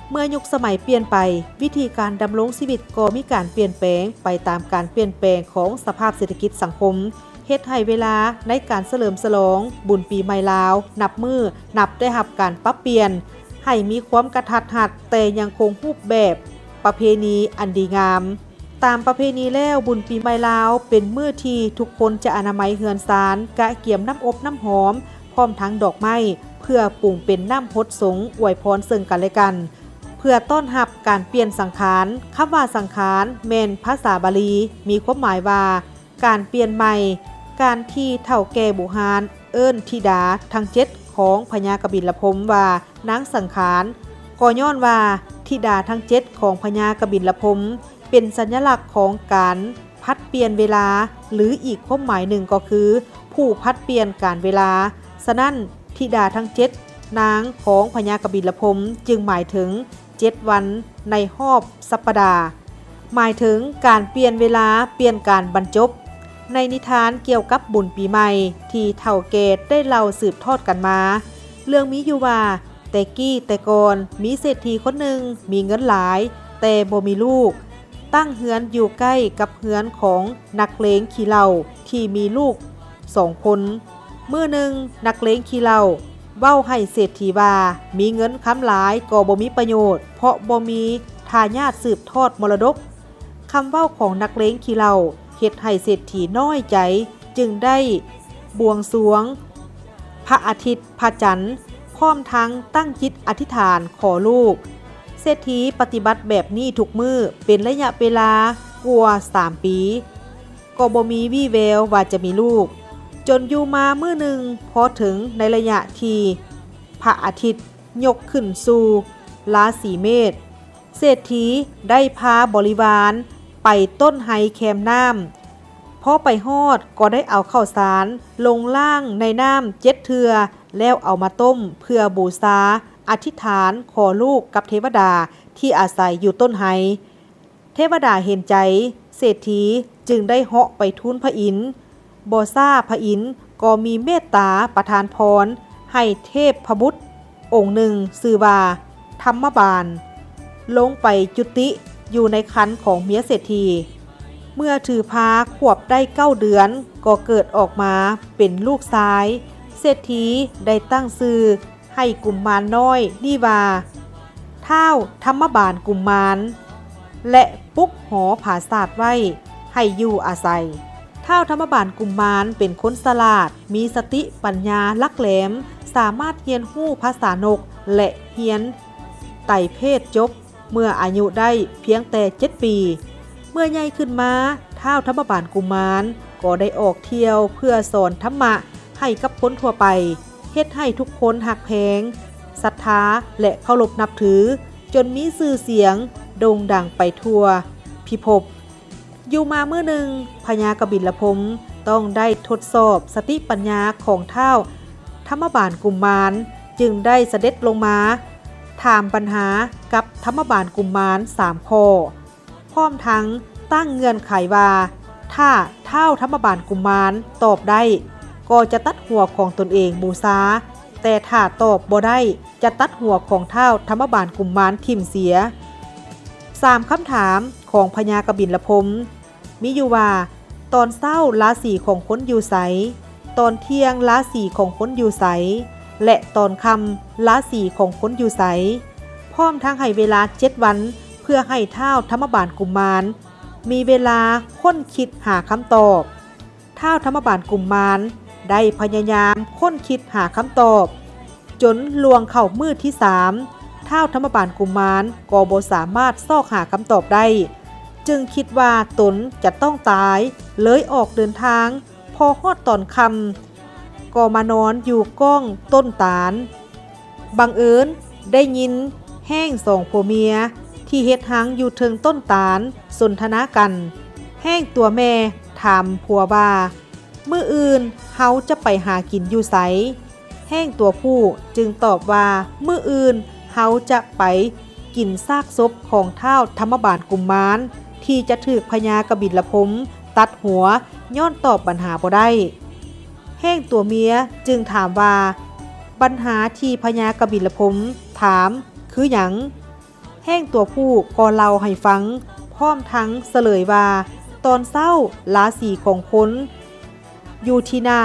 ເມື່ອຍຸກສະໄໝປ່ຽນໄປ, ວິທີການດຳລົງຊີວິດກໍມີການປ່ຽນແປງໄປຕາມການປ່ຽນແປງຂອງສະພາບເສດຖະກິດສັງຄົມ, ເຮັດໃຫ້ເວລາໃນການສະເຫຼີມສະຫຼອງບຸນປີໃໝ່ລາວນັບມື້ນັບໄດ້ຮັບການປັບປ່ຽນໃຫ້ມີຄວາມກະທັດຮັດ, ແຕ່ຍັງຄົງຮູບແບບປະເພນີອັນດີງາມ. ຕາມປະເພນີແລ້ວ, ບຸນປີໃໝ່ລາວເປັນມື້ທີ່ທຸກຄົນຈະອະນາໄມເຮືອນຊານ, ກະກຽມນ້ຳອົບນ້ຳຫອມ ພ້ອມທັງດອກໄມ້ ເພື່ອປຸງເປັນນ້ຳຫົດສົງອວຍພອນເຊິ່ງກັນແລະກັນ ເພື່ອຕ້ອນຮັບການປ່ຽນສັງຂານ. ຄຳວ່າສັງຂານແມ່ນພາສາບາລີ, ມີຄວາມໝາຍວ່າການປ່ຽນໃໝ່. ການທີ່ເຖົ້າແກ່ບູຮານເອີ້ນທິດາທັງເຈັດຂອງພະຍາກະບິນລະພົມວ່ານາງສັງຂານ, ກໍຍ້ອນວ່າທິດາທັງເຈັດຂອງພະຍາກະບິນລະພົມ ເປັນສັນຍະລັກຂອງການຜັດປ່ຽນເວລາ, ຫຼື ອີກຄວາມໝາຍໜຶ່ງກໍຄື ຜູ້ຜັດປ່ຽນການເວລາ. ສະນັ້ນ, ທິດາທັງເຈັດນາງຂອງພະຍາກະບິນລະພົມ ຈຶ່ງໝາຍເຖິງເຈັດວັນໃນຮອບສັບປະດາ, ໝາຍເຖິງການປ່ຽນເວລາ, ປ່ຽນການບັນຈົບ. ໃນນິທານກ່ຽວກັບບຸນປີໃໝ່ທີ່ເຖົ້າແກ່ໄດ້ເລົ່າສືບທອດກັນມາ, ເລື່ອງມີຢູ່ວ່າ ແຕ່ກີ້ແຕ່ກ່ອນ ມີເສດຖີຄົນໜຶ່ງມີເງິນຫຼາຍ, ແຕ່ບໍ່ມີລູກ, ຕັ້ງເຮືອນຢູ່ໃກ້ກັບເຮືອນຂອງນັກເລງຂີ້ເຫຼົ້າທີ່ມີລູກສອງຄົນ. ມື້ໜຶ່ງ, ນັກເລງຂີ້ເຫຼົ້າເວົ້າໃຫ້ເສດຖີວ່າ ມີເງິນຄຳຫຼາຍກໍບໍ່ມີປະໂຫຍດ, ເພາະບໍ່ມີທາຍາດສືບທອດມໍລະດົກ. ຄຳເວົ້າຂອງນັກເລງຂີ້ເຫຼົ້າເຮັດໃຫ້ເສດຖີນ້ອຍໃຈ, ຈຶ່ງໄດ້ບວງສວງພະອາທິດ, ພະຈັນ, ພ້ອມທັງຕັ້ງຈິດອະທິຖານຂໍລູກ. ເສດຖີປະຕິບັດແບບນີ້ທຸກມື້ເປັນໄລຍະເວລາກວ່າສາມປີ, ກໍບໍ່ມີວີ່ແວວວ່າຈະມີລູກ, ຈົນຢູ່ມາມື້ໜຶ່ງ, ພໍເຖິງໃນໄລຍະທີ່ພະອາທິດຍົກຂຶ້ນສູ່ລາສີເມດ, ເສດຖີໄດ້ພາບໍລິວານໄປຕົ້ນໄຮແຄມນ້ຳ. ພໍໄປຮອດກໍໄດ້ເອົາເຂົ້າສານລົງລ້າງໃນນ້ຳເຈັດເທື່ອ, ແລ້ວເອົາມາຕົ້ມເພື່ອບູຊາ ອະທິຖານຂໍລູກກັບເທວະດາທີ່ອາໄສຢູ່ຕົ້ນໄຮ. ເທວະດາເຫັນໃຈເສດຖີຈຶ່ງໄດ້ເຫາະໄປທູນພະອິນ. ບໍ່ຊ້າພະອິນກໍມີເມດຕາປະທານພອນໃຫ້ເທບພະບຸດອົງໜຶ່ງຊື່ວ່າທຳມະບານ ລົງໄປຈຸຕິຢູ່ໃນຄັນຂອງເມຍເສດຖີ. ເມື່ອຖືພາຂວບໄດ້ເກົ້າເດືອນກໍເກີດອອກມາເປັນລູກຊາຍ. ເສດຖີໄດ້ຕັ້ງຊື່ ໃຫ້ກຸມມານນ້ອຍນີ້ວ່າ ທ້າວທຳມະບານກຸມມານ ແລະ ປຸກຫໍຜາສາດໄວ້ໃຫ້ຢູ່ອາໄສ. ທ້າວທຳມະບານກຸມມານເປັນຄົນສະຫຼາດ, ມີສະຕິປັນຍາຫຼັກແຫຼມ, ສາມາດຮຽນຮູ້ພາສານົກ ແລະ ຮຽນໄຕເພດຈົບເມື່ອອາຍຸໄດ້ພຽງແຕ່ເຈັດປີ. ເມື່ອໃຫຍ່ຂຶ້ນມາ, ທ້າວທຳມະບານກຸມມານກໍໄດ້ອອກທ່ຽວເພື່ອສອນທຳມະໃຫ້ກັບຄົນທົ່ວໄປ, ເຮັດໃຫ້ທຸກຄົນຮັກແພງ, ສັດທາ ແລະ ເຄົາລົບນັບຖື, ຈົນມີຊື່ສຽງໂດ່ງດັງໄປທົ່ວພິພົບ. ຢູ່ມາມື້ໜຶ່ງ, ພະຍາກະບິນລະພົມຕ້ອງໄດ້ທົດສອບສະຕິປັນຍາຂອງທ້າວທຳມະບານກຸມມານ, ຈຶ່ງໄດ້ສະເດັດລົງມາຖາມບັນຫາກັບທຳມະບານກຸມມານສາມຂໍ້. ພ້ອມທັງຕັ້ງເງື່ອນໄຂວ່າ ຖ້າທ້າວທຳມະບານກຸມມານຕອບໄດ້ ກໍຈະຕັດຫົວຂອງຕົນເອງບູຊາ, ແຕ່ຖ້າຕອບບໍ່ໄດ້ ຈະຕັດຫົວຂອງທ້າວທຳມະບານກຸມມານຖິ້ມເສຍ. ສາມຄຳຖາມຂອງພະຍາກະບິນລະພົມມີຢູ່ວ່າ ຕອນເຊົ້າລາສີຂອງຄົນຢູ່ໃສ? ຕອນທ່ຽງລາສີຂອງຄົນຢູ່ໃສ ແລະ ຕອນຄ່ຳລາສີຂອງຄົນຢູ່ໃສ? ພ້ອມທັງໃຫ້ເວລາເຈັດວັນ ເພື່ອໃຫ້ທ້າວທຳມະບານກຸມມານມີເວລາຄົ້ນຄິດຫາຄຳຕອບ. ທ້າວທຳມະບານກຸມມານໄດ້ພະຍາຍາມຄົ້ນຄິດຫາຄຳຕອບ ຈົນລ່ວງເຂົ້າມື້ທີສາມ, ທ້າວທຳມະບານກຸມມານກໍບໍ່ສາມາດຊອກຫາຄຳຕອບໄດ້, ຈຶ່ງຄິດວ່າຕົນຈະຕ້ອງຕາຍ, ເລີຍອອກເດີນທາງ. ພໍຮອດຕອນຄ່ຳ ກໍມານອນຢູ່ກ້ອງຕົ້ນຕານ. ບັງເອີນໄດ້ຍິນແຮ້ງສອງຜົວເມຍທີ່ເຮັດຮັງຢູ່ເທິງຕົ້ນຕານສົນທະນາກັນ. ແຮ້ງຕົວແມ່ຖາມຜົວວ່າ ມື້ອື່ນເຮົາຈະໄປຫາກິນຢູ່ໃສ? ແຮ້ງຕົວຜູ້ຈຶ່ງຕອບວ່າ ມື້ອື່ນເຮົາຈະໄປກິນຊາກສົບຂອງທ້າວທຳມະບານກຸມມານ ທີ່ຈະຖືກພະຍາກະບິນລະພົມຕັດຫົວ ຍ້ອນຕອບບັນຫາບໍ່ໄດ້. ແຮ້ງຕົວເມຍຈຶ່ງຖາມວ່າ ບັນຫາທີ່ພະຍາກະບິນລະພົມຖາມຄືຫຍັງ? ແຮ້ງຕົວຜູ້ກໍເລົ່າໃຫ້ຟັງ ພ້ອມທັງສະເຫຼີຍວ່າ ຕອນເຊົ້າລາສີຂອງຄົນຢູ່ທີ່ໜ້າ,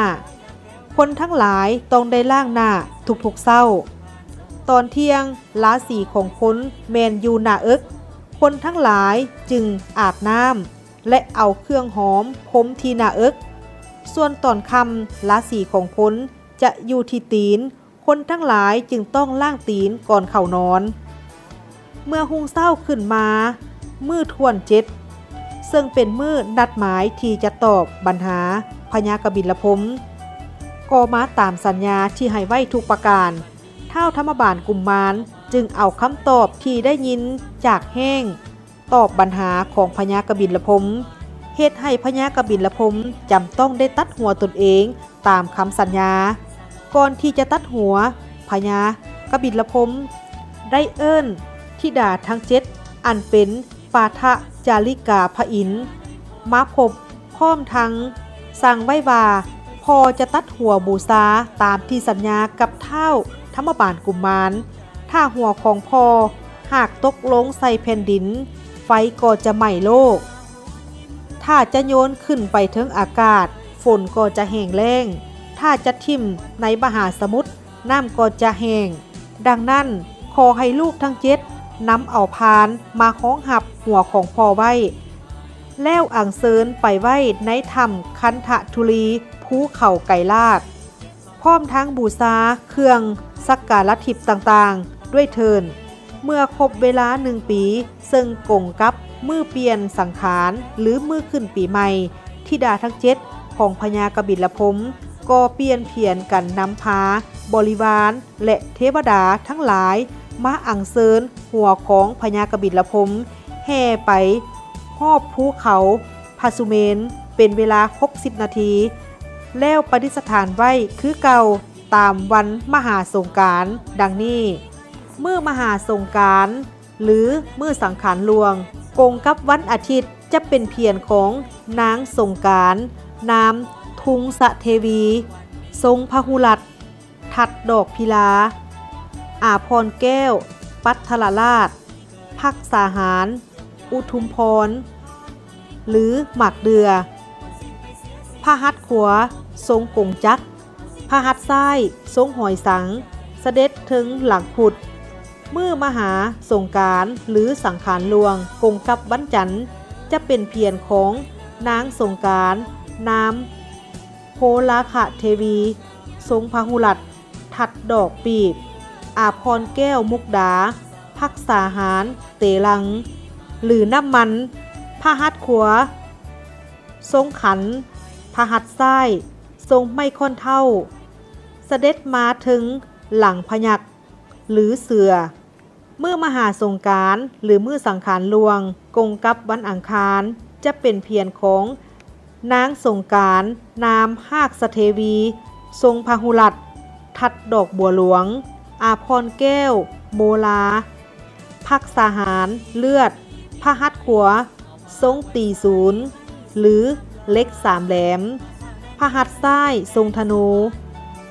ຄົນທັງຫຼາຍຕ້ອງໄດ້ລ້າງໜ້າທຸກໆເຊົ້າ. ຕອນທ່ຽງລາສີຂອງຄົນແມ່ນຢູ່ໜ້າເອິກ, ຄົນທັງຫຼາຍຈຶ່ງອາບນ້ຳ ແລະ ເອົາເຄື່ອງຫອມພົມທີ່ໜ້າເອິກ. ສ່ວນຕອນຄ່ຳລາສີຂອງຄົນຈະຢູ່ທີ່ຕີນ, ຄົນທັງຫຼາຍຈຶ່ງຕ້ອງລ້າງຕີນກ່ອນເຂົ້ານອນ. ເມື່ອຮຸ່ງເຊົ້າຂຶ້ນມາມື້ທວນເຈັດ ເຊິ່ງເປັນມື້ນັດໝາຍທີ່ຈະຕອບບັນຫາພະຍາກະບິນລະພົມ ກໍມາຕາມສັນຍາທີ່ໃຫ້ໄວ້ທຸກປະການ. ທ້າວທຳມະບານກຸມມານຈຶ່ງເອົາຄຳຕອບທີ່ໄດ້ຍິນຈາກແຮ້ງ ຕອບບັນຫາຂອງພະຍາກະບິນລະພົມ ເຮັດໃຫ້ພະຍາກະບິນລະພົມຈຳຕ້ອງໄດ້ຕັດຫົວຕົນເອງຕາມຄຳສັນຍາ. ກ່ອນທີ່ຈະຕັດຫົວ, ພະຍາກະບິນລະພົມໄດ້ເອີ້ນທິດາທັງເຈັດ ອັນເປັນປາທະຈາລິກາພະອິນມາພົບ ພ້ອມທັງສັ່ງໄວ້ວ່າ ພໍ່ຈະຕັດຫົວບູຊາຕາມທີ່ສັນຍາກັບທ້າວທຳມະບານກຸມມານ. ຖ້າຫົວຂອງພໍ່ຫາກຕົກລົງໃສ່ແຜ່ນດິນ, ໄຟກໍຈະໄໝ້ໂລກ. ຖ້າຈະໂຍນຂຶ້ນໄປເທິງອາກາດ, ຝົນກໍຈະແຫ້ງແລ້ງ. ຖ້າຈະຖິ້ມໃນມະຫາສະໝຸດ, ນ້ຳກໍຈະແຫ້ງ. ດັ່ງນັ້ນ, ຂໍໃຫ້ລູກທັງເຈັດນຳເອົາພານມາຮອງຮັບຫົວຂອງພໍ່ໄວ້, ແລ້ວອັນເຊີນໄປໄວ້ໃນຖ້ຳຄັນທະທຸລີ, ພູເຂົາໄກລາດ, ພ້ອມທັງບູຊາເຄື່ອງສັກກາລະທິບຕ່າງໆດ້ວຍເທີ້ນ. ເມື່ອຄົບເວລາໜຶ່ງປີ, ເຊິ່ງກົງກັບມື້ປ່ຽນສັງຂານ ຫຼື ມື້ຂຶ້ນປີໃໝ່, ທິດາທັງເຈັດຂອງພະຍາກະບິນລະພົມ ກໍປ່ຽນຜຽນກັນນຳພາບໍລິວານ ແລະ ເທວະດາທັງຫຼາຍມາອັນເຊີນຫົວຂອງພະຍາກະບິນລະພົມ ແຫ່ໄປຮອບພູເຂົາພະສຸເມນເປັນເວລາຫົກສິບນາທີ ແລ້ວປະດິດສະຖານໄວ້ຄືເກົ່າຕາມວັນມະຫາສົງການ ດັ່ງນີ້. ມື້ມະຫາສົງການ ຫຼື ມື້ສັງຂານຫຼວງ ກົງກັບວັນອາທິດ ຈະເປັນພຽນຂອງນາງສົງການ ນາມ ທຸງສະເທວີ ຊົງພະຫຸລັດ ທັດດອກພິລາ ອາພອນແກ້ວ ປັດທະລະລາດ ພັກສາຫານ ອຸທຸມພອນ ຫຼື ໝາກເດື່ອ, ພະຫັດຂວາຊົງກົງຈັກ, ພະຫັດຊ້າຍຊົງຫອຍສັງ, ສະເດັດເທິງຫຼັງພຸດ. ມື້ມະຫາສົງການ ຫຼື ສັງຂານຫຼວງ ກົງກັບວັນຈັນ ຈະເປັນພຽນຂອງນາງສົງການ ນາມ ໂພລາຄະເທວີ ຊົງພະຫຸລັດ ທັດດອກປີບ, ອາພອນແກ້ວ ມຸກດາ ພັກສາຫານ ເຕລັງ ຫຼື ນ້ຳມັນ, ພະຫັດຂວາຊົງຂັນ, ພະຫັດຊ້າຍຊົງໄມ້ຄ້ອນເທົ້າ, ສະເດັດມາເທິງຫຼັງພະຍັກ ຫຼື ເສືອ. ມື້ມະຫາສົງການ ຫຼື ມື້ສັງຂານຫຼວງ ກົງກັບວັນອັງຄານ ຈະເປັນພຽນຂອງນາງສົງການ ນາມ ຮາກສະເທວີ ຊົງພະຫຸລັດ ທັດດອກບົວຫຼວງ, ອາພອນແກ້ວ ໂມລາ ພັກສາຫານ ເລືອດ, ພະຫັດຂວາ ຊົງຕີສູນ ຫຼື ເຫຼັກສາມແຫຼມ, ພະຫັດຊ້າຍຊົງທະນູ,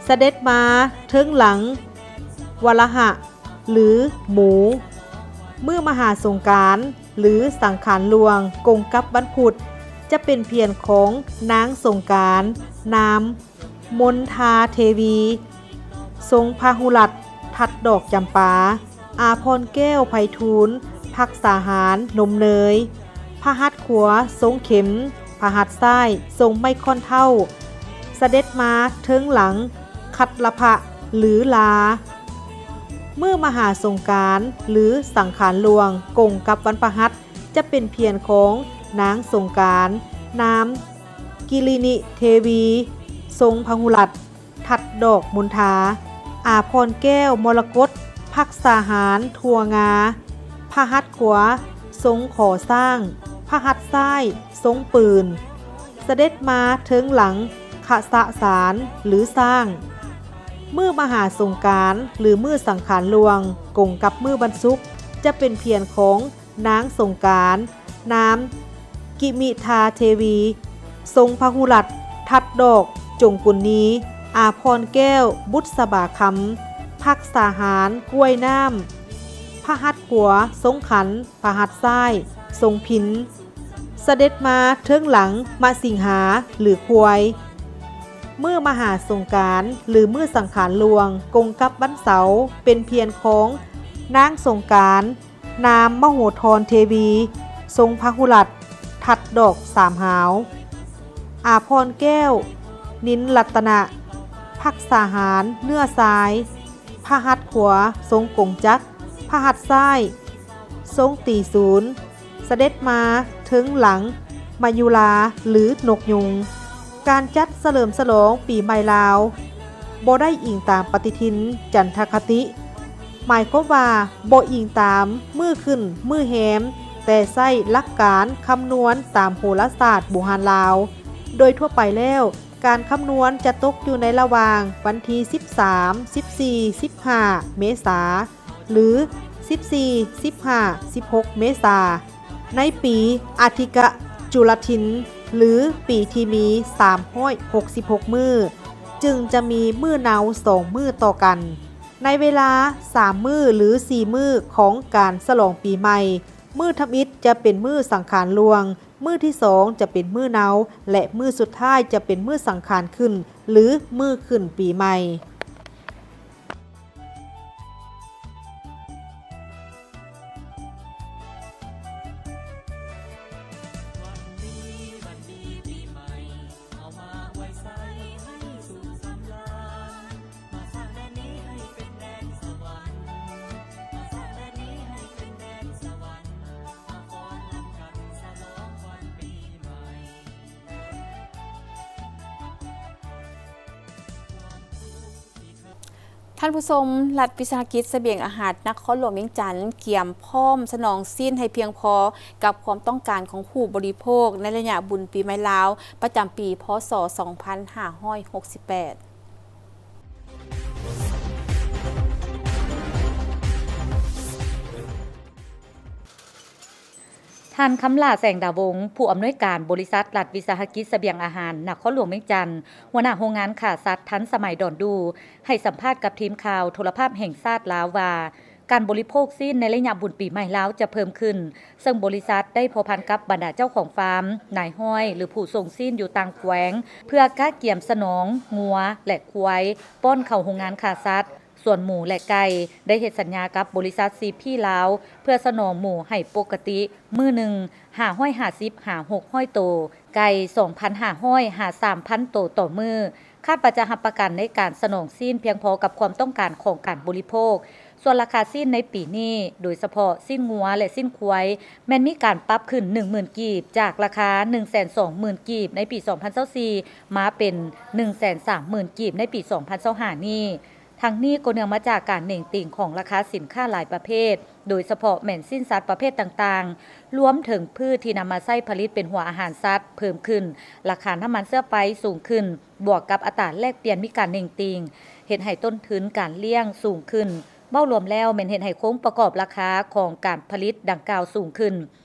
ສະເດັດມາເທິງຫຼັງ ວະລະຫະ ຫຼື ໝູ. ມື້ມະຫາສົງການ ຫຼື ສັງຂານຫຼວງ ກົງກັບວັນພຸດ ຈະເປັນພຽນຂອງນາງສົງການ ນາມ ມົນທາເທວີ ຊົງພະຫຸລັດ ທັດດອກຈຳປາ, ອາພອນແກ້ວ ໄພທູນ ພັກສາຫານ ນົມເນີຍ, ພະຫັດຂວາຊົງເຂັມ, ພະຫັດຊ້າຍຊົງໄມ້ຄ້ອນເທົ້າ, ສະເດັດມາເທິງຫຼັງ ຄັດລະພະ ຫຼື ລາ. ມື້ມະຫາສົງການ ຫຼື ສັງຂານຫຼວງ ກົງກັບວັນພະຫັດ ຈະເປັນພຽນຂອງນາງສົງການ ນາມ ກິລິນິເທວີ ຊົງພະຫຸລັດ ທັດດອກມົນທາ, ອາພອນແກ້ວ ມໍລະກົດ ພັກສາຫານ ຖົ່ວງາ, ພະຫັດຂວາຊົງຂໍຊ້າງ, ພະຫັດຊ້າຍຊົງປືນ, ສະເດັດມາເທິງຫຼັງຄະສະສານ ຫຼື ຊ້າງ. ມື້ມະຫາສົງການ ຫຼື ມື້ສັງຂານຫຼວງ ກົງກັບມື້ວັນສຸກ ຈະເປັນພຽນຂອງ ນາງສົງການ ນາມ ກິມິທາເທວີ ຊົງພະຫຸລັດ ທັດດອກຈົງກຸນນີ, ອາພອນແກ້ວ ບຸດສະບາຄຳ ພັກສາຫານ ກ້ວຍນ້ຳ, ພະຫັດຂວາຊົງຂັນ, ພະຫັດຊ້າຍຊົງພິນ, ສະເດັດມາເທິງຫຼັງມະສິງຫາ ຫຼື ຄວາຍ. ມື້ມະຫາສົງການ ຫຼື ມື້ສັງຂານຫຼວງ ກົງກັບວັນເສົາ ເປັນພຽນຂອງນາງສົງການ ນາມມະໂຫທອນເທວີ ຊົງພະຫຸລັດ ທັດດອກສາມຫາວ, ອາພອນແກ້ວ ນິນລັດຕະນະ ພັກສາຫານເນື້ອຊາຍ, ພະຫັດຂວາຊົງກົງຈັກ, ພະຫັດຊ້າຍຊົງຕີສູນ, ສະເດັດມາເທິງຫຼັງມະຍຸລາ ຫຼື ນົກຍຸງ. ການຈັດສະເຫຼີມສະຫຼອງປີໃໝ່ລາວ ບໍ່ໄດ້ອີງຕາມປະຕິທິນຈັນທະຄະຕິ, ໝາຍຄວາມວ່າບໍ່ອີງຕາມມື້ຂຶ້ນມື້ແຮມ, ແຕ່ໃຊ້ຫຼັກການຄຳນວນຕາມໂຫລະສາດບູຮານລາວ. ໂດຍທົ່ວໄປແລ້ວ, ການຄຳນວນຈະຕົກຢູ່ໃນລະຫວ່າງວັນທີສິບສາມ ສິບສີ່ ສິບຫ້າ ເມສາ ຫຼື ສິບສີ່ ສິບຫ້າ ສິບຫົກ ເມສາ ໃນປີອາທິກະຈຸລະທິນ ຫຼື ປີທີ່ມີສາມຮ້ອຍຫົກສິບຫົກມື້ ຈຶ່ງຈະມີມື້ເນົາສອງມື້ຕໍ່ກັນ. ໃນເວລາສາມມື້ ຫຼື ສີ່ມື້ຂອງການສະຫຼອງປີໃໝ່, ມື້ທຳອິດຈະເປັນມື້ສັງຂານຫຼວງ, ມື້ທີສອງຈະເປັນມື້ເນົາ ແລະ ມື້ສຸດທ້າຍຈະເປັນມື້ສັງຂານຂຶ້ນ ຫຼື ມື້ຂຶ້ນປີໃໝ່. ທ່ານຜູ້ຊົມ, ລັດວິສາຫະກິດສະບຽງອາຫານນະຄອນຫຼວງວຽງຈັນ ກຽມພ້ອມສະໜອງຊີ້ນໃຫ້ພຽງພໍກັບຄວາມຕ້ອງການຂອງຜູ້ບໍລິໂພກໃນໄລຍະບຸນປີໃໝ່ລາວ ປະຈຳປີ ພ.ສ. ສອງພັນຫ້າຮ້ອຍຫົກສິບແປດ. ທ່ານ ຄຳຫຼ້າ ແສງດາວົງ ຜູ້ອຳນວຍການບໍລິສັດລັດວິສາຫະກິດສະບຽງອາຫານນະຄອນຫຼວງວຽງຈັນ, ຫົວໜ້າໂຮງງານຂ້າສັດທັນສະໄໝດອນດູ, ໃຫ້ສຳພາດກັບທີມຂ່າວໂທລະພາບແຫ່ງຊາດລາວວ່າ, ການບໍລິໂພກຊີ້ນໃນໄລຍະບຸນປີໃໝ່ລາວຈະເພີ່ມຂຶ້ນ, ເຊິ່ງບໍລິສັດໄດ້ພົວພັນກັບບັນດາເຈົ້າຂອງຟາມ, ນາຍຮ້ອຍ ຫຼື ຜູ້ສົ່ງຊີ້ນຢູ່ຕ່າງແຂວງ, ເພື່ອກະກຽມສະໜອງງົວ ແລະ ຄວາຍ ປ້ອນເຂົ້າໂຮງງານຂ້າສັດ. ສ່ວນໝູ ແລະ ໄກ່ ໄດ້ເຮັດສັນຍາກັບບໍລິສັດ ຊີ ພີ ລາວ ເພື່ອສະໜອງໝູໃຫ້ປົກກະຕິມື້ໜຶ່ງ ຫ້າຮ້ອຍຫ້າສິບຫາຫົກຮ້ອຍໂຕ, ໄກ່ ສອງພັນຫ້າຮ້ອຍຫາສາມພັນໂຕຕໍ່ມື້. ຄາດວ່າຈະຮັບປະກັນໃນການສະໜອງຊີ້ນພຽງພໍກັບຄວາມຕ້ອງການຂອງການບໍລິໂພກ. ສ່ວນລາຄາຊີ້ນໃນປີນີ້, ໂດຍສະເພາະຊີ້ນງົວ ແລະ ຊີ້ນຄວາຍ, ແມ່ນມີການປັບຂຶ້ນໜຶ່ງໝື່ນກີບ, ຈາກລາຄາໜຶ່ງແສນສອງໝື່ນກີບໃນປີສອງພັນຊາວສີ່ ມາເປັນໜຶ່ງແສນສາມໝື່ນກີບໃນປີສອງພັນຊາວຫ້ານີ້. ທັງນີ້ກໍເນື່ອງມາຈາກການເໜັງຕີງຂອງລາຄາສິນຄ້າຫຼາຍປະເພດ, ໂດຍສະເພາະແມ່ນຊີ້ນສັດປະເພດຕ່າງໆ, ລວມເຖິງພືດທີ່ນຳມາໃຊ້ຜະລິດເປັນຫົວອາຫານສັດເພີ່ມຂຶ້ນ, ລາຄານ້ຳມັນເຊື້ອໄຟສູງຂຶ້ນ, ບວກກັບອັດຕາແລກປ່ຽນມີການເໜັງຕີງ, ເຮັດໃຫ້ຕົ້ນທຶນການລ້ຽງສູງຂຶ້ນ. ເວົ້າລວມແລ້ວແມ່ນເຮັດໃຫ້ໂຄງປະກອບລາຄາຂອງການຜະລິດດັ່ງກ່າວສູງຂຶ້ນ.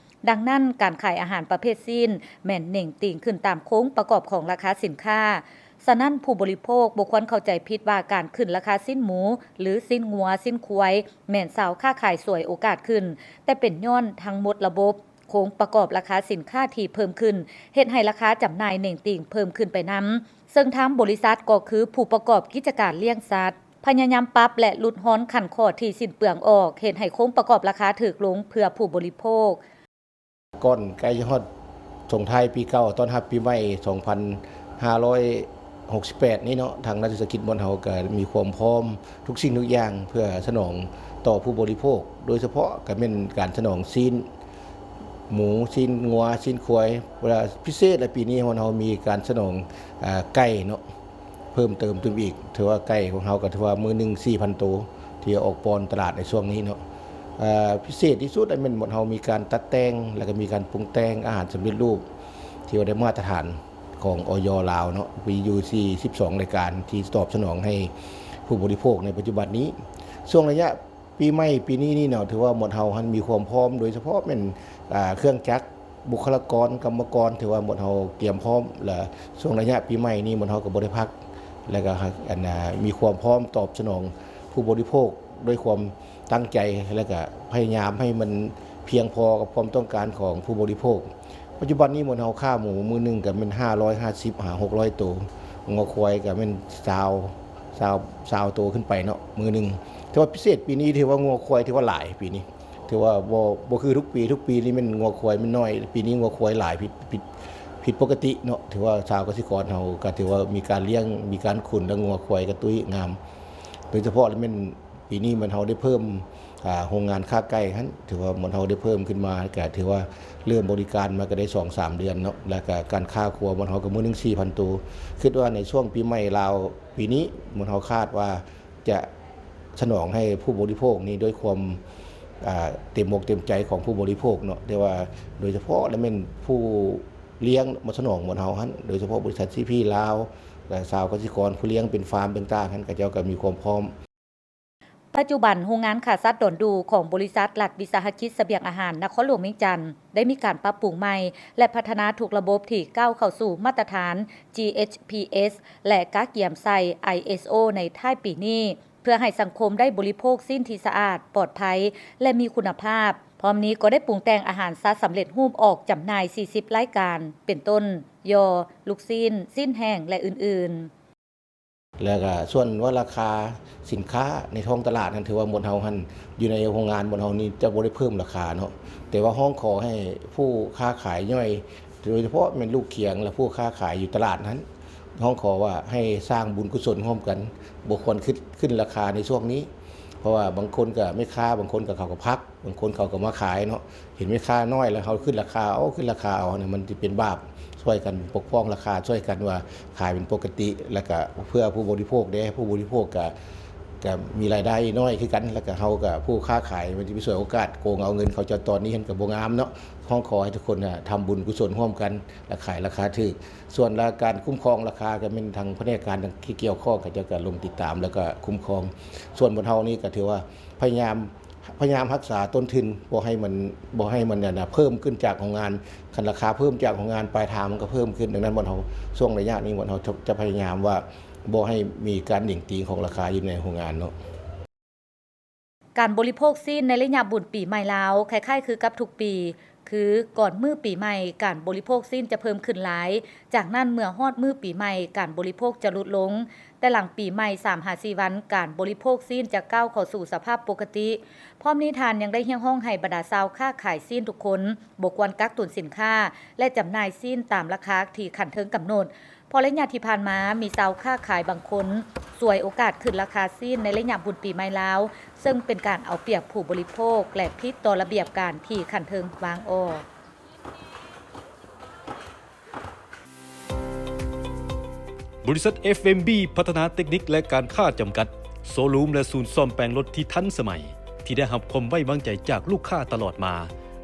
ດັ່ງນັ້ນ, ການຂາຍອາຫານປະເພດຊີ້ນແມ່ນເໜັງຕີງຂຶ້ນຕາມໂຄງປະກອບຂອງລາຄາສິນຄ້າ. ສະນັ້ນ, ຜູ້ບໍລິໂພກບໍ່ຄວນເຂົ້າໃຈຜິດວ່າການຂຶ້ນລາຄາຊີ້ນໝູ ຫຼື ຊີ້ນງົວ, ຊີ້ນຄວາຍ ແມ່ນຊາວຄ້າຂາຍສວຍໂອກາດຂຶ້ນ, ແຕ່ເປັນຍ້ອນທັງໝົດລະບົບໂຄງປະກອບລາຄາສິນຄ້າທີ່ເພີ່ມຂຶ້ນ ເຮັດໃຫ້ລາຄາຈຳໜ່າຍເໜັງຕີງເພີ່ມຂຶ້ນໄປນຳ, ເຊິ່ງທາງບໍລິສັດກໍຄືຜູ້ປະກອບກິດຈະການລ້ຽງສັດ ພະຍາຍາມປັບ ແລະ ຫຼຸດຜ່ອນຂັ້ນຂໍ້ທີ່ສິ້ນເປືອງອອກ, ເຮັດໃຫ້ໂຄງປະກອບລາຄາຖືກລົງເພື່ອຜູ້ບໍລິໂພກ. ກ່ອນໃກ້ຈະຮອດສົ່ງທ້າຍປີເກົ່າ ຕ້ອນຮັບປີໃໝ່ສອງພັນຫ້າຮ້ອຍຫົກສິບແປດນີ້ເນາະ, ທາງລັດວິສາຫະກິດບ່ອນເຮົາກໍມີຄວາມພ້ອມທຸກສິ່ງທຸກຢ່າງ ເພື່ອສະໜອງຕໍ່ຜູ້ບໍລິໂພກ, ໂດຍສະເພາະກໍແມ່ນການສະໜອງຊີ້ນໝູ, ຊີ້ນງົວ, ຊີ້ນຄວາຍ, ເວລາພິເສດ ແລະ ປີນີ້ບ່ອນເຮົາມີການສະໜອງ ອາ ໄກ່ເນາະ. ເພີ່ມເຕີມຕື່ມອີກ, ຖືວ່າໄກ່ຂອງເຮົາກໍຖືວ່າມື້ໜຶ່ງສີ່ພັນໂຕທີ່ອອກປ້ອນຕະຫຼາດໃນຊ່ວງນີ້ເນາະ. ອາ ພິເສດທີ່ສຸດແມ່ນບ່ອນເຮົາມີການຕັດແຕ່ງ ແລ້ວກໍມີການປຸງແຕ່ງອາຫານສຳເລັດຮູບທີ່ວ່າໄດ້ມາດຕະຖານຂອງ ອຢ ລາວເນາະ, ມີຢູ່ສີ່ສິບສອງລາຍການທີ່ຕອບສະໜອງໃຫ້ຜູ້ບໍລິໂພກໃນປັດຈຸບັນນີ້. ຊ່ວງໄລຍະ ປີໃໝ່ປີນີ້ນີ້ເນາະ ຖືວ່າໝວດເຮົາຫັ້ນມີຄວາມພ້ອມ, ໂດຍສະເພາະແມ່ນ ອ່າ ເຄື່ອງຈັກ, ບຸກຄະລາກອນ, ກຳມະກອນ, ຖືວ່າໝວດເຮົາກຽມພ້ອມ ແລະ ຊ່ວງໄລຍະປີໃໝ່ນີ້ໝວດເຮົາກໍບໍ່ໄດ້ພັກ ແລະ ກໍ ອັນ ອ່າ ມີຄວາມພ້ອມຕອບສະໜອງຜູ້ບໍລິໂພກດ້ວຍຄວາມຕັ້ງໃຈ ແລະ ກໍພະຍາຍາມໃຫ້ມັນພຽງພໍກັບຄວາມຕ້ອງການຂອງຜູ້ບໍລິໂພກ. ປັດຈຸບັນນີ້ໝວດເຮົາຄ້າໝູມື້ໜຶ່ງກໍແມ່ນຫ້າຮ້ອຍຫ້າສິບຫາຫົກຮ້ອຍໂຕ, ງົວຄວາຍກໍແມ່ນຊາວ ຊາວ ຊາວໂຕຂຶ້ນໄປເນາະ ມື້ໜຶ່ງ. ແຕ່ວ່າພິເສດປີນີ້ຖືວ່າງົວຄວາຍຖືວ່າຫຼາຍປີນີ້, ຖືວ່າບໍ່ ບໍ່ຄືທຸກປີ, ທຸກປີນີ້ແມ່ນງົວຄວາຍມັນໜ້ອຍ, ປີນີ້ງົວຄວາຍຫຼາຍ ຜິດ ຜິດ ຜິດປົກກະຕິເນາະ. ຖືວ່າຊາວກະສິກອນເຮົາກໍຖືວ່າມີການລ້ຽງ, ມີການຂຸນ ແລະ ງົວຄວາຍກະຕຸ້ຍງາມ. ໂດຍສະເພາະແມ່ນປີນີ້ມັນ ເຮົາໄດ້ເພີ່ມ ອ່າ ໂຮງງານຄ້າໄກ່ຫັ້ນ, ຖືວ່າມັນ ເຮົາໄດ້ເພີ່ມຂຶ້ນມາ ກະຖືວ່າເລີ່ມບໍລິການມາກໍໄດ້ສອງສາມເດືອນເນາະ, ແລ້ວກະການຄ້າຄົວມັນ ເຮົາກໍມື້ໜຶ່ງສີ່ພັນໂຕ. ຄິດວ່າໃນຊ່ວງປີໃໝ່ລາວປີນີ້ ມັນ ເຮົາຄາດວ່າຈະສະໜອງໃຫ້ຜູ້ບໍລິໂພກນີ້ດ້ວຍຄວາມ ອ່າ ເຕັມອົກເຕັມໃຈຂອງຜູ້ບໍລິໂພກເນາະ, ແຕ່ວ່າໂດຍສະເພາະແລ້ວແມ່ນຜູ້ລ້ຽງມາສະໜອງໝວດເຮົາຫັ້ນ, ໂດຍສະເພາະບໍລິສັດ ຊີ ພີ ລາວ ແລະ ຊາວກະສິກອນ ຜູ້ລ້ຽງເປັນຟາມຕ່າງໆຫັ້ນ ເຂົາເຈົ້າກໍມີຄວາມພ້ອມ. ປັດຈຸບັນ, ໂຮງງານຂ້າສັດດອນດູຂອງບໍລິສັດລັດວິສາຫະກິດສະບຽງອາຫານນະຄອນຫຼວງວຽງຈັນ ໄດ້ມີການປັບປຸງໃໝ່ ແລະ ພັດທະນາທຸກລະບົບທີ່ກ້າວເຂົ້າສູ່ມາດຕະຖານ ຈີ ເອັດ ພີ ເອັສ ແລະ ກະກຽມໃສ່ ໄອ ເອສ ໂອ ໃນທ້າຍປີນີ້ ເພື່ອໃຫ້ສັງຄົມໄດ້ບໍລິໂພກຊີ້ນທີ່ສະອາດ, ປອດໄພ ແລະ ມີຄຸນນະພາບ. ພ້ອມນີ້ກໍໄດ້ປຸງແຕ່ງອາຫານສັດສຳເລັດຮູບອອກຈຳໜ່າຍສີ່ສິບລາຍການ ເປັນຕົ້ນ ຍໍ່, ລູກຊີ້ນ, ຊີ້ນແຫ້ງ ແລະ ອື່ນໆ. ແລ້ວກະສ່ວນວ່າລາຄາສິນຄ້າໃນທ້ອງຕະຫຼາດຫັ້ນ ຖືວ່າໝວດເຮົາຫັ້ນ ຢູ່ໃນໂຮງງານໝວດເຮົານີ້ຈະບໍ່ໄດ້ເພີ່ມລາຄາເນາະ, ແຕ່ວ່າຮ້ອງຂໍໃຫ້ຜູ້ຄ້າຂາຍຍ່ອຍ ໂດຍສະເພາະແມ່ນລູກຂຽງ ແລະ ຜູ້ຄ້າຂາຍຢູ່ຕະຫຼາດຫັ້ນ ຮ້ອງຂໍວ່າໃຫ້ສ້າງບຸນກຸສົນຮ່ວມກັນ, ບໍ່ຄວນຂຶ້ນ ຂຶ້ນລາຄາໃນຊ່ວງນີ້, ເພາະວ່າບາງຄົນກະ ແມ່ຄ້າບາງຄົນກະເຂົາກໍພັກ, ບາງຄົນເຂົາກໍມາຂາຍເນາະ, ເຫັນແມ່ຄ້ານ້ອຍແລ້ວເຮົາຂຶ້ນລາຄາເອົາ ຂຶ້ນລາຄາເອົາ, ອັນນີ້ມັນຊິເປັນບາບ. ຊ່ວຍກັນປົກປ້ອງລາຄາ, ຊ່ວຍກັນວ່າຂາຍເປັນປົກກະຕິ, ແລ້ວກະເພື່ອຜູ້ບໍລິໂພກເດ້, ຜູ້ບໍລິໂພກກະ ກະມີລາຍໄດ້ນ້ອຍຄືກັນ, ແລ້ວກະເຮົາກະຜູ້ຄ້າຂາຍ ມັນຊິໄປສວຍໂອກາດໂກງເອົາເງິນເຂົາເຈົ້າຕອນນີ້ຫັ້ນກະບໍ່ງາມເນາະ. ຮ້ອງຂໍໃຫ້ທຸກຄົນນະທຳບຸນກຸສົນຮ່ວມກັນ ແລະ ຂາຍລາຄາຖືກ. ສ່ວນລາ ການຄຸ້ມຄອງລາຄາກະແມ່ນທາງພະແນກການທີ່ກ່ຽວຂ້ອງ ເຂົາເຈົ້າກະລົງຕິດຕາມ ແລ້ວກະຄຸ້ມຄອງ. ສ່ວນໝວດເຮົານີ້ກະຖືວ່າພະຍາຍາມ ພະຍາຍາມຮັກສາຕົ້ນທຶນ ບໍ່ໃຫ້ມັນ ບໍ່ໃຫ້ມັນ ອັນນ່າ ເພີ່ມຂຶ້ນຈາກໂຮງງານ. ຄັນລາຄາເພີ່ມຈາກໂຮງງານ ປາຍທາງມັນກໍເພີ່ມຂຶ້ນ. ດັ່ງນັ້ນ ບ່ອນເຮົາ ຊ່ວງໄລຍະນີ້ ບ່ອນເຮົາຈະ ຈະພະຍາຍາມວ່າ ບໍ່ໃຫ້ມີການເໜັງຕີງຂອງລາຄາຢູ່ໃນໂຮງງານເນາະ. ການບໍລິໂພກຊີ້ນໃນໄລຍະບຸນປີໃໝ່ລາວ ຄ້າຍໆຄືກັບທຸກປີ ຄືກ່ອນມື້ປີໃໝ່ ການບໍລິໂພກຊີ້ນຈະເພີ່ມຂຶ້ນຫຼາຍ, ຈາກນັ້ນເມື່ອຮອດມື້ປີໃໝ່ ການບໍລິໂພກຈະຫຼຸດລົງ, ແຕ່ຫຼັງປີໃໝ່ສາມຫາສີ່ວັນ ການບໍລິໂພກຊີ້ນຈະກ້າວເຂົ້າສູ່ສະພາບປົກກະຕິ. ພ້ອມນີ້ທ່ານຍັງໄດ້ຮຽກຮ້ອງໃຫ້ບັນດາຊາວຄ້າຂາຍຊີ້ນທຸກຄົນ ບໍ່ຄວນກັກຕຸນສິນຄ້າ ແລະ ຈຳໜ່າຍຊີ້ນຕາມລາຄາທີ່ຂັ້ນເທິງກຳນົດ. ເພາະໄລຍະທີ່ຜ່ານມາ ມີຊາວຄ້າຂາຍບາງຄົນສວຍໂອກາດຂຶ້ນລາຄາຊີ້ນໃນໄລຍະບຸນປີໃໝ່ລາວ, ເຊິ່ງເປັນການເອົາປຽບຜູ້ບໍລິໂພກ ແລະ ຜິດຕໍ່ລະບຽບການທີ່ຂັ້ນເທິງວາງອອກ. ບໍລິສັດ ເອັຟເອັມບີ ພັດທະນາເຕັກນິກ ແລະ ການຄ້າຈຳກັດ, ໂຊຣູມ ແລະ ສູນສ້ອມແປງລົດທີ່ທັນສະໄໝ, ທີ່ໄດ້ຮັບຄວາມໄວ້ວາງໃຈຈາກລູກຄ້າຕະຫຼອດມາ.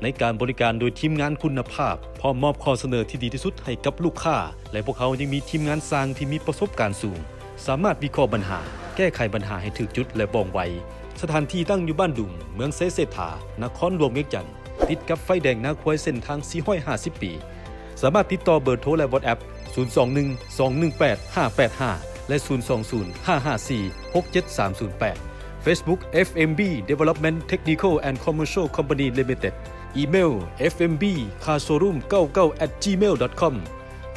ໃນການບໍລິການໂດຍທີມງານຄຸນນະພາບ, ພ້ອມມອບຂໍ້ສະເໜີທີ່ດີທີ່ສຸດໃຫ້ກັບລູກຄ້າ, ແລະ ພວກເຮົາຍັງມີທີມງານຊ່າງທີ່ມີປະສົບການສູງ, ສາມາດວິເຄາະບັນຫາ, ແກ້ໄຂບັນຫາໃຫ້ຖືກຈຸດ ແລະ ວ່ອງໄວ. ສະຖານທີ່ຕັ້ງຢູ່ບ້ານດຸງ, ເມືອງໄຊເສດຖາ, ນະຄອນຫຼວງວຽງຈັນ, ຕິດກັບໄຟແດງນາຄວາຍເສັ້ນທາງສີ່ຮ້ອຍຫ້າສິບປີ. ສາມາດຕິດຕໍ່ເບີໂທ ແລະ ວອດແອັບ ສູນສອງໜຶ່ງ ສອງໜຶ່ງແປດ ຫ້າແປດຫ້າ ແລະ ສູນສອງສູນ ຫ້າຫ້າສີ່ ຫົກເຈັດສາມສູນແປດ. Facebook ເອັຟເອັມບີ Development Technical and Commercial Company Limited. ອີເມວ ເອັຟເອັມບີ Car Showroom ເກົ້າເກົ້າ at gmail dot com.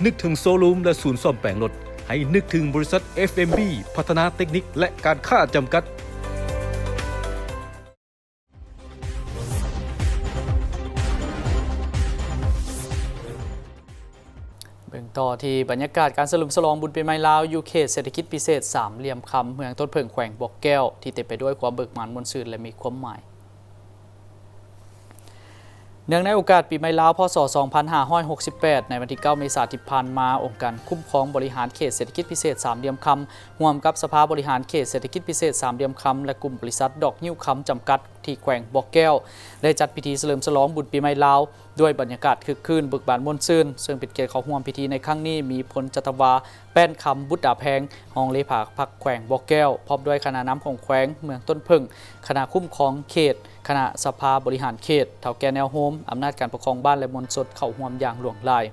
ນຶກເຖິງໂຊຣູມ ແລະ ສູນສ້ອມແປງລົດ, ໃຫ້ນຶກເຖິງບໍລິສັດ ເອັຟເອັມບີ ພັດທະນາເຕັກນິກ ແລະ ການຄ້າຈຳກັດ. ເບິ່ງຕໍ່ທີ່ບັນຍາກາດການສະເຫຼີມສະຫຼອງບຸນປີໃໝ່ລາວ ຢູ່ເຂດເສດຖະກິດພິເສດສາມຫຼ່ຽມຄຳ ເມືອງຕົ້ນເຜິ້ງ ແຂວງບໍ່ແກ້ວ ທີ່ເຕັມໄປດ້ວຍຄວາມເບີກບານມ່ວນຊື່ນ ແລະ ມີຄວາມໝາຍ. ເນື່ອງໃນໂອກາດປີໃໝ່ລາວ ພ.ສ. ສອງພັນຫ້າຮ້ອຍຫົກສິບແປດ ໃນວັນທີເກົ້າ ເມສາ ທີ່ຜ່ານມາ, ອົງການຄຸ້ມຄອງບໍລິຫານເຂດເສດຖະກິດພິເສດສາມຫຼ່ຽມຄຳ ຮ່ວມກັບສະພາບໍລິຫານເຂດເສດຖະກິດພິເສດສາມຫຼ່ຽມຄຳ ແລະ ກຸ່ມບໍລິສັດດອກງິ້ວຄຳຈຳກັດ ທີ່ແຂວງບໍ່ແກ້ວ ໄດ້ຈັດພິທີສະເຫຼີມສະຫຼອງບຸນປີໃໝ່ລາວ ດ້ວຍບັນຍາກາດຄຶກຄື້ນເບີກບານມ່ວນຊື່ນ. ເຊິ່ງເປັນກຽດເຂົ້າຮ່ວມພິທີໃນຄັ້ງນີ້ ມີ ພົນຈັດຕະວາ ແປ້ນຄຳ ບຸດດາແພງ ຮອງເລຂາພັກແຂວງບໍ່ແກ້ວ ພ້ອມດ້ວຍຄະນະນຳຂອງແຂວງ, ເມືອງຕົ້ນເຜິ້ງ, ຄະນະຄຸ້ມຄອງເຂດ, ຄະນະສະພາບໍລິຫານເຂດ, ເຖົ້າແກ່ແນວໂຮມ, ອຳນາດການປົກຄອງບ້ານ ແລະ ມວນຊົນເຂົ້າຮ່ວມຢ່າງຫຼວງຫຼາຍ.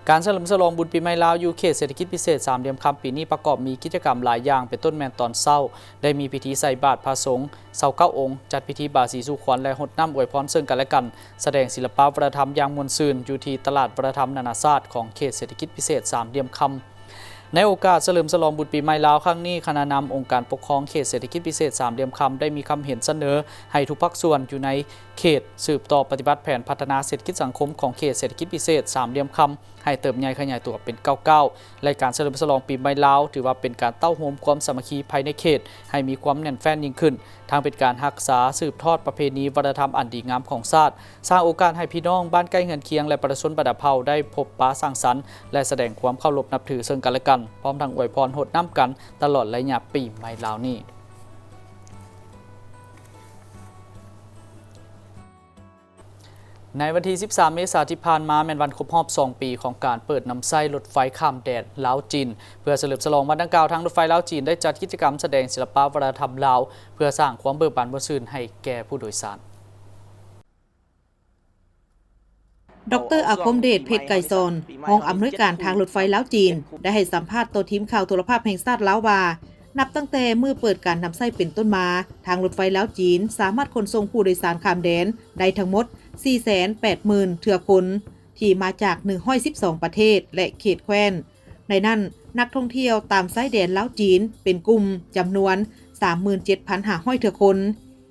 ການສະເຫຼີມສະຫຼອງບຸນປີໃໝ່ລາວ ຢູ່ເຂດເສດຖະກິດພິເສດສາມຫຼ່ຽມຄຳ ປີນີ້ປະກອບມີກິດຈະກຳຫຼາຍຢ່າງ, ເປັນຕົ້ນແມ່ນຕອນເຊົ້າ ໄດ້ມີພິທີໃສ່ບາດພະສົງຊາວເກົ້າອົງ, ຈັດພິທີບາສີສູ່ຂວັນ ແລະ ຫົດນ້ຳອວຍພອນເຊິ່ງກັນ ແລະ ກັນ, ສະແດງສິລະປະວັດທະນະທຳຢ່າງມ່ວນຊື່ນຢູ່ທີ່ຕະຫຼາດວັດທະນະທຳນານາຊາດຂອງເຂດເສດຖະກິດພິເສດສາມຫຼ່ຽມຄຳ. ໃນໂອກາດສະເຫຼີມສະຫຼອງບຸນປີໃໝ່ລາວຄັ້ງນີ້, ຄະນະນຳອົງການປົກຄອງເຂດເສດຖະກິດພິເສດສາມຫຼ່ຽມຄຳ ໄດ້ມີຄຳເຫັນສະເໜີໃຫ້ທຸກພາກສ່ວນຢູ່ໃນເຂດສືບຕໍ່ປະຕິບັດແຜນພັດທະນາເສດຖະກິດສັງຄົມຂອງເຂດເສດຖະກິດພິເສດສາມຫຼ່ຽມຄຳ ໃຫ້ເຕີບໃຫຍ່ຂະຫຍາຍຕົວເປັນກ້າວໆ ແລະ ການສະເຫຼີມສະຫຼອງປີໃໝ່ລາວ ຖືວ່າເປັນການເຕົ້າໂຮມຄວາມສາມັກຄີພາຍໃນເຂດໃຫ້ມີຄວາມແໜ້ນແຟ້ນຍິ່ງຂຶ້ນ, ທັງເປັນການຮັກສາສືບທອດປະເພນີວັດທະນະທຳອັນດີງາມຂອງຊາດ, ສ້າງໂອກາດໃຫ້ພີ່ນ້ອງບ້ານໃກ້ເຮືອນຄຽງ ແລະ ປະຊາຊົນບັນດາເຜົ່າໄດ້ພົບປະສັງສັນ ແລະ ສະແດງຄວາມເຄົາລົບນັບຖືເຊິ່ງກັນ ແລະ ກັນ, ພ້ອມທັງອວຍພອນຫົດນ້ຳກັນຕະຫຼອດໄລຍະປີໃໝ່ລາວນີ້. ໃນວັນທີສິບສາມ ເມສາ ທີ່ຜ່ານມາ ແມ່ນວັນຄົບຮອບສອງປີຂອງການເປີດນຳໃຊ້ລົດໄຟຂ້າມແດນລາວ-ຈີນ. ເພື່ອສະເຫຼີມສະຫຼອງວັນດັ່ງກ່າວ, ທາງລົດໄຟລາວ-ຈີນໄດ້ຈັດກິດຈະກຳສະແດງສິລະປະວັດທະນະທຳລາວ ເພື່ອສ້າງຄວາມເບີກບານມ່ວນຊື່ນໃຫ້ແກ່ຜູ້ໂດຍສານ. ດຣ ອາຄົມເດດ ເພັດໄກສອນ, ຮອງອຳນວຍການທາງລົດໄຟລາວ-ຈີນ ໄດ້ໃຫ້ສຳພາດຕໍ່ທີມຂ່າວໂທລະພາບແຫ່ງຊາດລາວວ່າ, ນັບຕັ້ງແຕ່ມື້ເປີດການນຳໃຊ້ເປັນຕົ້ນມາ, ທາງລົດໄຟລາວ-ຈີນສາມາດຂົນສົ່ງຜູ້ໂດຍສານຂ້າມແດນໄດ້ທັງໝົດສີ່ແສນແປດໝື່ນເທື່ອຄົນ ທີ່ມາຈາກໜຶ່ງຮ້ອຍສິບສອງປະເທດ ແລະ ເຂດແຄວ້ນ. ໃນນັ້ນ, ນັກທ່ອງທ່ຽວຕາມຊາຍແດນລາວ-ຈີນເປັນກຸ່ມຈຳນວນສາມໝື່ນເຈັດພັນຫ້າຮ້ອຍເທື່ອຄົນ,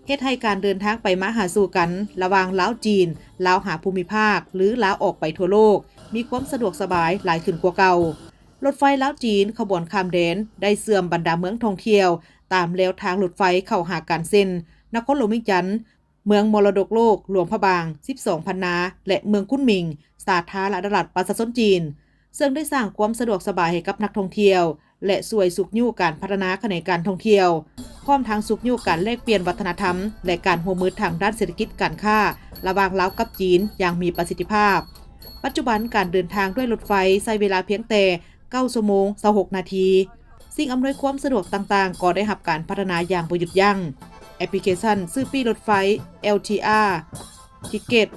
ເຮັດໃຫ້ການເດີນທາງໄປມາຫາສູ່ກັນລະຫວ່າງລາວ-ຈີນ, ລາວຫາພູມິພາກ ຫຼື ລາວອອກໄປທົ່ວໂລກ ມີຄວາມສະດວກສະບາຍຫຼາຍຂຶ້ນກວ່າເກົ່າ. ລົດໄຟລາວ-ຈີນຂະບວນຂ້າມແດນໄດ້ເຊື່ອມບັນດາເມືອງທ່ອງທ່ຽວຕາມແລວທາງລົດໄຟເຂົ້າຫາກັນ ເຊັ່ນ ນະຄອນຫຼວງວຽງຈັນ, ເມືອງມໍລະດົກໂລກຫຼວງພະບາງ, ສິບສອງພັນນາ ແລະ ເມືອງຄຸນໝິງ, ສາທາລະນະລັດປະຊາຊົນຈີນ, ເຊິ່ງໄດ້ສ້າງຄວາມສະດວກສະບາຍໃຫ້ກັບນັກທ່ອງທ່ຽວ ແລະ ຊ່ວຍຊຸກຍູ້ການພັດທະນາຂະແໜງການທ່ອງທ່ຽວ, ພ້ອມທັງຊຸກຍູ້ການແລກປ່ຽນວັດທະນະທຳ ແລະ ການຮ່ວມມືທາງດ້ານເສດຖະກິດການຄ້າລະຫວ່າງລາວກັບຈີນຢ່າງມີປະສິດທິພາບ. ປັດຈຸບັນການເດີນທາງດ້ວຍລົດໄຟໃຊ້ເວລາພຽງແຕ່ເກົ້າຊົ່ວໂມງຊາວຫົກນາທີ. ສິ່ງອຳນວຍຄວາມສະດວກຕ່າງໆກໍໄດ້ຮັບການພັດທະນາຢ່າງບໍ່ຢຸດຢັ້ງ. ແອັບພລິເຄຊັນຊື້ປີ້ລົດໄຟ LTR Ticket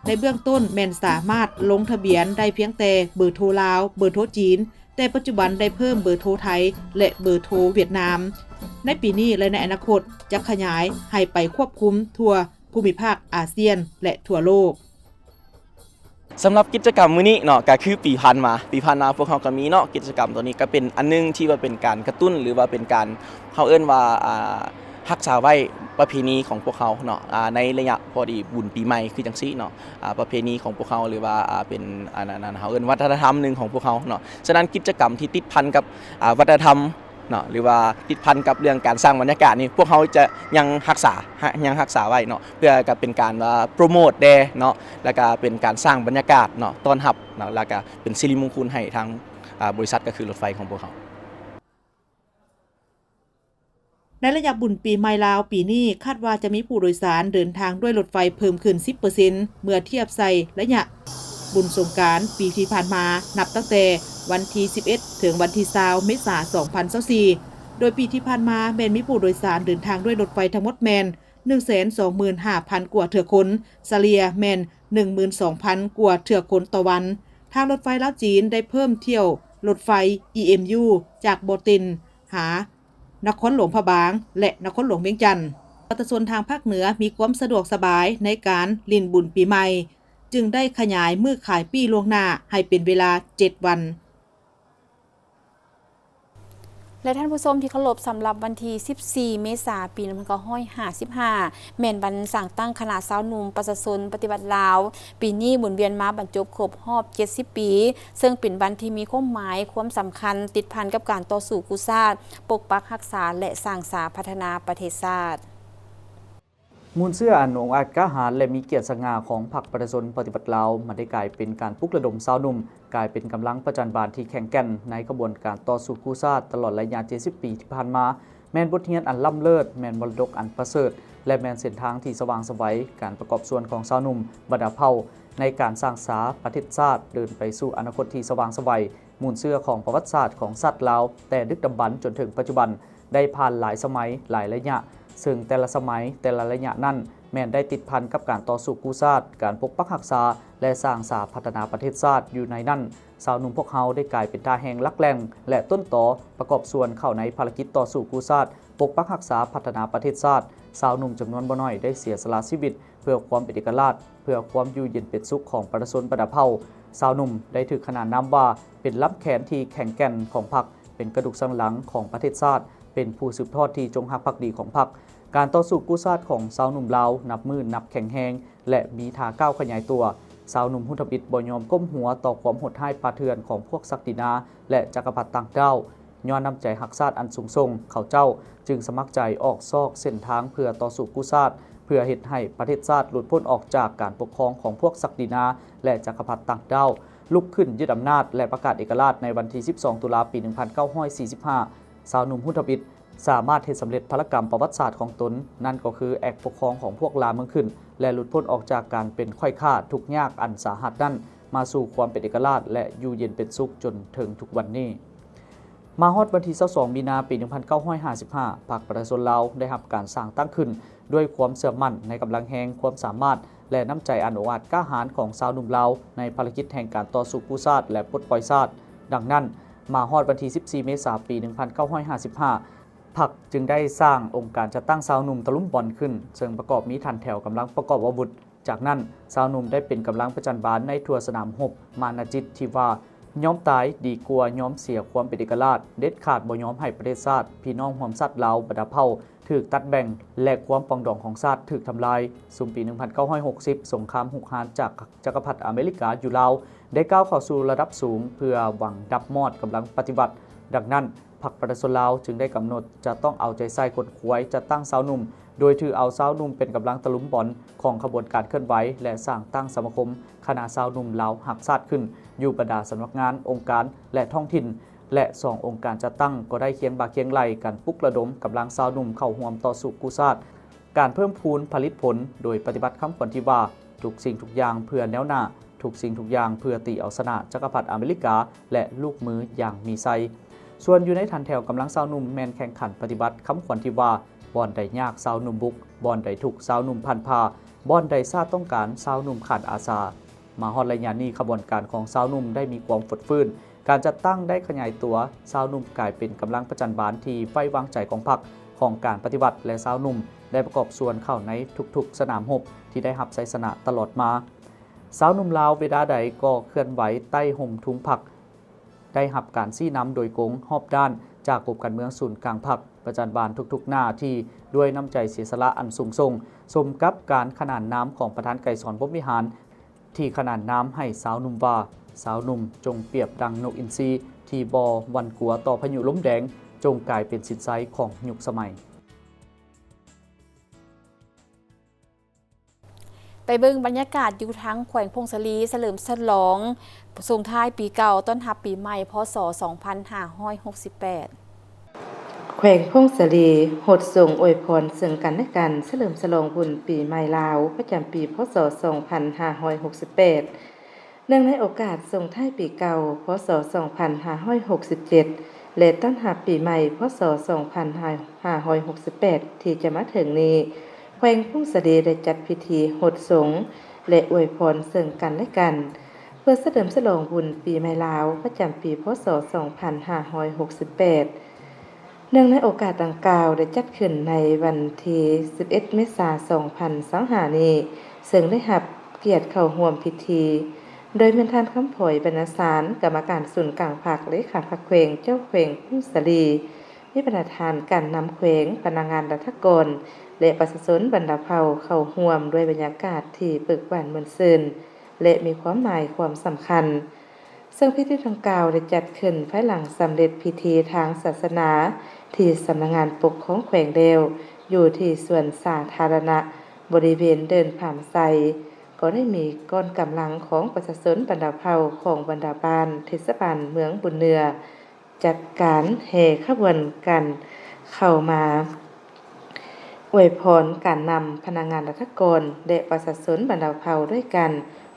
ໃນເບື້ອງຕົ້ນແມ່ນສາມາດລົງທະບຽນໄດ້ພຽງແຕ່ເບີໂທລາວ, ເບີໂທຈີນ, ແຕ່ປັດຈຸບັນໄດ້ເພີ່ມເບີໂທໄທ ແລະ ເບີໂທຫວຽດນາມ. ໃນປີນີ້ ແລະ ໃນອະນາຄົດຈະຂະຫຍາຍໃຫ້ໄປຄວບຄຸມທົ່ວພູມິພາກອາຊຽນ ແລະ ທົ່ວໂລກ. ສຳລັບກິດຈະກຳມື້ນີ້ເນາະ ກໍຄືປີຜ່ານມາ, ປີຜ່ານມາພວກເຮົາກໍມີເນາະ ກິດຈະກຳຕົວນີ້ກໍເປັນອັນໜຶ່ງທີ່ວ່າເປັນການກະຕຸ້ນ ຫຼືວ່າເປັນການ ເຮົາເອີ້ນວ່າ ອ່າ ຮັກສາໄວ້ປະເພນີຂອງພວກເຮົາເນາະ ອ່າ ໃນໄລຍະພໍດີບຸນປີໃໝ່ຄືຈັ່ງຊີ້ເນາະ ອ່າ ປະເພນີຂອງພວກເຮົາ ຫຼືວ່າ ອ່າ ເປັນອັນ ອັນ ອັນ ເຮົາເອີ້ນວັດທະນະທຳໜຶ່ງຂອງພວກເຮົາເນາະ. ສະນັ້ນກິດຈະກຳທີ່ຕິດພັນກັບ ອ່າ ວັດທະນະທຳ ເນາະ ຫຼືວ່າຕິດພັນກັບເລື່ອງການສ້າງບັນຍາກາດນີ້ ພວກເຮົາຈະຍັງຮັກສາ ຍັງຮັກສາໄວ້ເນາະ ເພື່ອກໍເປັນການວ່າໂປຣໂມດແດ່ເນາະ ແລ້ວກໍເປັນການສ້າງບັນຍາກາດເນາະ ຕ້ອນຮັບເນາະ ແລ້ວກໍເປັນສິລິມຸງຄຸນໃຫ້ທາງ ອ່າ ບໍລິສັດກໍຄືລົດໄຟຂອງພວກເຮົາ. ໃນໄລຍະບຸນປີໃໝ່ລາວປີນີ້ ຄາດວ່າຈະມີຜູ້ໂດຍສານເດີນທາງດ້ວຍລົດໄຟເພີ່ມຂຶ້ນສິບເປີເຊັນ ເມື່ອທຽບໃສ່ໄລຍະ ບຸນສົງການປີທີ່ຜ່ານມາ ນັບຕັ້ງແຕ່ວັນທີສິບເອັດ ເຖິງວັນທີຊາວ ເມສາ ສອງພັນຊາວສີ່ ໂດຍປີທີ່ຜ່ານມາແມ່ນມີຜູ້ໂດຍສານເດີນທາງດ້ວຍລົດໄຟທັງໝົດແມ່ນ ໜຶ່ງແສນສອງໝື່ນຫ້າພັນກວ່າເທື່ອຄົນ, ສະເລ່ຍແມ່ນ ໜຶ່ງໝື່ນສອງພັນກວ່າເທື່ອຄົນຕໍ່ວັນ. ທາງລົດໄຟລາວຈີນໄດ້ເພີ່ມຖ້ຽວລົດໄຟ EMU ຈາກບໍ່ເຕັນຫານະຄອນຫຼວງພະບາງ ແລະ ນະຄອນຫຼວງວຽງຈັນ. ປະຊາຊົນທາງພາກເໜືອມີຄວາມສະດວກສະບາຍໃນການຫຼິ້ນບຸນປີໃໝ່ ຈຶ່ງໄດ້ຂະຫຍາຍມື້ຂາຍປີ້ລ່ວງໜ້າໃຫ້ເປັນເວລາເຈັດວັນ. ແລະ ທ່ານຜູ້ຊົມທີ່ເຄົາລົບ, ສຳລັບວັນທີສິບສີ່ ເມສາ ປີໜຶ່ງພັນເກົ້າຮ້ອຍຫ້າສິບຫ້າ ແມ່ນວັນສ້າງຕັ້ງຄະນະຊາວໜຸ່ມປະຊາຊົນປະຕິວັດລາວ. ປີນີ້ໝູນວຽນມາບັນຈົບຄົບຮອບເຈັດສິບປີ, ເຊິ່ງເປັນວັນທີ່ມີຄວາມໝາຍ, ຄວາມສຳຄັນ ຕິດພັນກັບການຕໍ່ສູ້ກູ້ຊາດ, ປົກປັກຮັກສາ ແລະ ສ້າງສາພັດທະນາປະເທດຊາດ. ມູນເຊື້ອອັນອົງອາດກ້າຫານ ແລະ ມີກຽດສະຫງ່າຂອງພັກປະຊາຊົນປະຕິວັດລາວ ມັນໄດ້ກາຍເປັນການປຸກລະດົມຊາວໜຸ່ມ ກາຍເປັນກຳລັງປະຈັນບານທີ່ແຂງແກ່ນໃນຂະບວນການຕໍ່ສູ້ກູ້ຊາດຕະຫຼອດໄລຍະເຈັດສິບປີທີ່ຜ່ານມາ, ແມ່ນບົດຮຽນອັນລ້ຳເລີດ, ແມ່ນມໍລະດົກອັນປະເສີດ ແລະ ແມ່ນເສັ້ນທາງທີ່ສະຫວ່າງສະໄຫວ ການປະກອບສ່ວນຂອງຊາວໜຸ່ມບັນດາເຜົ່າໃນການສ້າງສາປະເທດຊາດ ເດີນໄປສູ່ອະນາຄົດທີ່ສະຫວ່າງສະໄຫວ. ມູນເຊື້ອຂອງປະຫວັດສາດຂອງຊາດລາວ ແຕ່ດຶກດຳບັນຈົນເຖິງປັດຈຸບັນ ໄດ້ຜ່ານຫຼາຍສະໄໝ, ຫຼາຍໄລຍະ, ເຊິ່ງແຕ່ລະສະໄໝ, ແຕ່ລະໄລຍະນັ້ນ ແມ່ນໄດ້ຕິດພັນກັບການຕໍ່ສູ້ກູ້ຊາດ, ການປົກປັກຮັກສາ ແລະ ສ້າງສາພັດທະນາປະເທດຊາດ. ຢູ່ໃນນັ້ນ, ຊາວໜຸ່ມພວກເຮົາໄດ້ກາຍເປັນທ່າແຮງຫຼັກແຫຼ່ງ ແລະ ຕົ້ນຕໍປະກອບສ່ວນເຂົ້າໃນພາລະກິດຕໍ່ສູ້ກູ້ຊາດ, ປົກປັກຮັກສາ, ພັດທະນາປະເທດຊາດ. ຊາວໜຸ່ມຈຳນວນບໍ່ໜ້ອຍໄດ້ເສຍສະຫຼະຊີວິດ ເພື່ອຄວາມເປັນເອກະລາດ, ເພື່ອຄວາມຢູ່ເຢັນເປັນສຸກຂອງປະຊາຊົນບັນດາເຜົ່າ. ຊາວໜຸ່ມໄດ້ຖືກຂະໜານນາມວ່າເປັນລຳແຂນທີ່ແຂງແກ່ນຂອງພັກ, ເປັນກະດູກສັນຫຼັງຂອງປະເທດຊາດ, ເປັນຜູ້ສືບທອດທີ່ຈົງຮັກພັກດີຂອງພັກ. ການຕໍ່ສູ້ກູ້ຊາດຂອງຊາວໜຸ່ມລາວນັບມື້ນັບແຂງແຮງ ແລະ ມີທ່າກ້າວຂະຫຍາຍຕົວ. ຊາວໜຸ່ມຮຸດທຳອິດບໍ່ຍອມກົ້ມຫົວຕໍ່ຄວາມໂຫດຮ້າຍປ່າເຖື່ອນຂອງພວກສັກດິນາ ແລະ ຈັກກະພັດຕ່າງດ້າວ. ຍ້ອນນ້ຳໃຈຮັກຊາດອັນສູງສົ່ງ, ເຂົາເຈົ້າຈຶ່ງສະໝັກໃຈອອກຊອກເສັ້ນທາງເພື່ອຕໍ່ສູ້ກູ້ຊາດ, ເພື່ອເຮັດໃຫ້ປະເທດຊາດຫຼຸດພົ້ນອອກຈາກການປົກຄອງຂອງພວກສັກດິນາ ແລະ ຈັກກະພັດຕ່າງດ້າວ, ລຸກຂຶ້ນຍຶດອຳນາດ ແລະ ປະກາດເອກະລາດໃນວັນທີສິບສອງ ຕຸລາ ປີໜຶ່ງພັນເກົ້າຮ້ອຍສີ່ສິບຫ້າ. ຊາວໜຸ່ມຮຸດທຳອິດສາມາດເຮັດສຳເລັດພາລະກຳປະຫວັດສາດຂອງຕົນ, ນັ້ນກໍຄືແອກປົກຄອງຂອງພວກລ່າເມືອງຂຶ້ນ ແລະ ຫຼຸດພົ້ນອອກຈາກການເປັນຂ້ອຍຂ້າທຸກຍາກອັນສາຫັດນັ້ນ ມາສູ່ຄວາມເປັນເອກະລາດ ແລະ ຢູ່ເຢັນເປັນສຸກຈົນເຖິງທຸກວັນນີ້. ມາຮອດວັນທີຊາວສອງ ມີນາ ປີໜຶ່ງພັນເກົ້າຮ້ອຍຫ້າສິບຫ້າ ພັກປະຊາຊົນລາວໄດ້ຮັບການສ້າງຕັ້ງຂຶ້ນດ້ວຍຄວາມເຊື່ອໝັ້ນໃນກຳລັງແຮງ, ຄວາມສາມາດ ແລະ ນ້ຳໃຈອັນອົງອາດກ້າຫານຂອງຊາວໜຸ່ມລາວໃນພາລະກິດແຫ່ງການຕໍ່ສູ້ກູ້ຊາດ ແລະ ປົດປ່ອຍຊາດ. ດັ່ງນັ້ນ, ມາຮອດວັນທີສິບສີ່ ເມສາ ປີໜຶ່ງພັນເກົ້າຮ້ອຍຫ້າສິບຫ້າ ພັກຈຶ່ງໄດ້ສ້າງອົງການຈັດຕັ້ງຊາວໜຸ່ມຕະລຸມບອນຂຶ້ນ, ເຊິ່ງປະກອບມີຖັນແຖວກຳລັງປະກອບອາວຸດ. ຈາກນັ້ນ, ຊາວໜຸ່ມໄດ້ເປັນກຳລັງປະຈັນບານໃນທົ່ວສະໜາມຮົບມານະຈິດທີ່ວ່າ ຍອມຕາຍດີກວ່າຍອມເສຍຄວາມເປັນເອກະລາດ, ເດັດຂາດບໍ່ຍອມໃຫ້ປະເທດຊາດ, ພີ່ນ້ອງຮ່ວມຊາດລາວບັນດາເຜົ່າຖືກຕັດແບ່ງ ແລະ ຄວາມປອງດອງຂອງຊາດຖືກທຳລາຍ. ຊຸມປີໜຶ່ງພັນເກົ້າຮ້ອຍຫົກສິບ ສົງຄາມຮຸກຮານຈາກຈັກກະພັດອາເມລິກາຢູ່ລາວ ໄດ້ກ້າວເຂົ້າສູ່ລະດັບສູງເພື່ອຫວັງດັບມອດກຳລັງປະຕິວັດ. ດັ່ງນັ້ນ, ພັກປະຊາຊົນລາວຈຶ່ງໄດ້ກຳນົດຈະຕ້ອງເອົາໃຈໃສ່ຂົນຂວາຍຈັດຕັ້ງຊາວໜຸ່ມ, ໂດຍຖືເອົາຊາວໜຸ່ມເປັນກຳລັງຕະລຸມບອນຂອງຂະບວນການເຄື່ອນໄຫວ ແລະ ສ້າງຕັ້ງສະມາຄົມຄະນະຊາວໜຸ່ມລາວຮັກຊາດຂຶ້ນຢູ່ບັນດາສຳນັກງານ, ອົງການ ແລະ ທ້ອງຖິ່ນ ແລະ ສອງອົງການຈັດຕັ້ງກໍໄດ້ຄຽງບ່າຄຽງໄຫຼ່ກັນປຸກລະດົມກຳລັງຊາວໜຸ່ມເຂົ້າຮ່ວມຕໍ່ສູ້ກູ້ຊາດ. ການເພີ່ມພູນຜະລິດຜົນໂດຍປະຕິບັດຄຳຂວັນທີ່ວ່າ ທຸກສິ່ງທຸກຢ່າງເພື່ອແນວໜ້າ, ທຸກສິ່ງທຸກຢ່າງເພື່ອຕີເອົາຊະນະຈັກກະພັດອາເມລິກາ ແລະ ລູກມືຢ່າງມີໄຊ. ສ່ວນຢູ່ໃນຖັນແຖວກຳລັງຊາວໜຸ່ມແມ່ນແຂ່ງຂັນປະຕິບັດຄຳຂວັນທີ່ວ່າ ບ່ອນໃດຍາກຊາວໜຸ່ມບຸກ, ບ່ອນໃດທຸກຊາວໜຸ່ມພັນຜ່າ, ບ່ອນໃດຊາດຕ້ອງການຊາວໜຸ່ມຂັນອາສາ. ມາຮອດໄລຍະນີ້ ຂະບວນການຂອງຊາວໜຸ່ມໄດ້ມີຄວາມຟົດຟື້ນ. ການຈັດຕັ້ງໄດ້ຂະຫຍາຍຕົວ, ຊາວໜຸ່ມກາຍເປັນກຳລັງປະຈັນບານທີ່ໄວ້ວາງໃຈຂອງພັກ, ຂອງການປະຕິວັດ ແລະ ຊາວໜຸ່ມໄດ້ປະກອບສ່ວນເຂົ້າໃນທຸກໆສະໜາມຮົບທີ່ໄດ້ຮັບໄຊຊະນະຕະຫຼອດມາ. ຊາວໜຸ່ມລາວເວລາໃດກໍເຄື່ອນໄຫວໃຕ້ຮົ່ມທຸງພັກ, ໄດ້ຮັບການຊີ້ນຳໂດຍກົງຮອບດ້ານຈາກກົມການເມືອງສູນກາງພັກ, ປະຈັນບານທຸກໆໜ້າທີ່ດ້ວຍນ້ຳໃຈເສຍສະຫຼະອັນສູງສົ່ງ, ສົມກັບການຂະໜານນາມຂອງປະທານໄກສອນ ພົມວິຫານ ທີ່ຂະໜານນາມໃຫ້ຊາວໜຸ່ມວ່າ, ຊາວໜຸ່ມຈົ່ງປຽບດັ່ງນົກອິນຊີທີ່ບໍ່ຫວັ່ນກົວຕໍ່ພາຍຸລົມແດງ, ຈົ່ງກາຍເປັນສິດໄຊຂອງຍຸກສະໄໝ. ໄປເບິ່ງບັນຍາກາດຢູ່ທາງແຂວງຜົ້ງສາລີ ສະເຫຼີມສະຫຼອງສົ່ງທ້າຍປີເກົ່າ ຕ້ອນຮັບປີໃໝ່ ພ.ສ. ສອງພັນຫ້າຮ້ອຍຫົກສິບແປດ. ແຂວງຜົ້ງສາລີ ຫົດສົງອວຍພອນເຊິ່ງກັນແລະກັນ ສະເຫຼີມສະຫຼອງບຸນປີໃໝ່ລາວ ປະຈຳປີ ພ.ສ. ສອງພັນຫ້າຮ້ອຍຫົກສິບແປດ. ເນື່ອງໃນໂອກາດສົ່ງທ້າຍປີເກົ່າ ພ.ສ. ສອງພັນຫ້າຮ້ອຍຫົກສິບເຈັດ ແລະ ຕ້ອນຮັບປີໃໝ່ ພ.ສ. ສອງພັນຫ້າຮ້ອຍຫົກສິບແປດ ທີ່ຈະມາເຖິງນີ້, ແຂວງຜົ້ງສາລີໄດ້ຈັດພິທີຫົດສົງ ແລະ ອວຍພອນເຊິ່ງກັນແລະກັນ ເພື່ອສະເຫຼີມສະຫຼອງບຸນປີໃໝ່ລາວ ປະຈຳປີ ພ.ສ. ສອງພັນຫ້າຮ້ອຍຫົກສິບແປດ. ເນື່ອງໃນໂອກາດດັ່ງກ່າວໄດ້ຈັດຂຶ້ນໃນວັນທີສິບເອັດ ເມສາ ສອງພັນຊາວຫ້ານີ້, ເຊິ່ງໄດ້ຮັບກຽດເຂົ້າຮ່ວມພິທີ ໂດຍແມ່ນທ່ານ ຄຳພອຍ ບັນນາສານ ກຳມະການສູນກາງພັກ, ເລຂາພັກແຂວງ, ເຈົ້າແຂວງຜົ້ງສາລີ, ມີບັນດາທ່ານການນຳແຂວງ, ພະນັກງານລັດຖະກອນ ແລະ ປະຊາຊົນບັນດາເຜົ່າເຂົ້າຮ່ວມ ດ້ວຍບັນຍາກາດທີ່ເບີກບານມ່ວນຊື່ນ ແລະ ມີຄວາມໝາຍຄວາມສຳຄັນ. ເຊິ່ງພິທີດັ່ງກ່າວໄດ້ຈັດຂຶ້ນພາຍຫຼັງສຳເລັດພິທີທາງສາສະໜາທີ່ສຳນັກງານປົກຄອງແຂວງແລ້ວ ຢູ່ທີ່ສວນສາທາລະນະບໍລິເວນເດີ່ນຜາມໄຊ, ກໍໄດ້ມີກ້ອນກຳລັງຂອງປະຊາຊົນບັນດາເຜົ່າຂອງບັນດາບ້ານເທດສະບານເມືອງບຸນເໜືອ ຈັດການແຫ່ຂະບວນກັນເຂົ້າມາ ອວຍພອນການນຳພະນັກງານລັດຖະກອນ ແລະ ປະຊາຊົນບັນດາເຜົ່າດ້ວຍກັນ,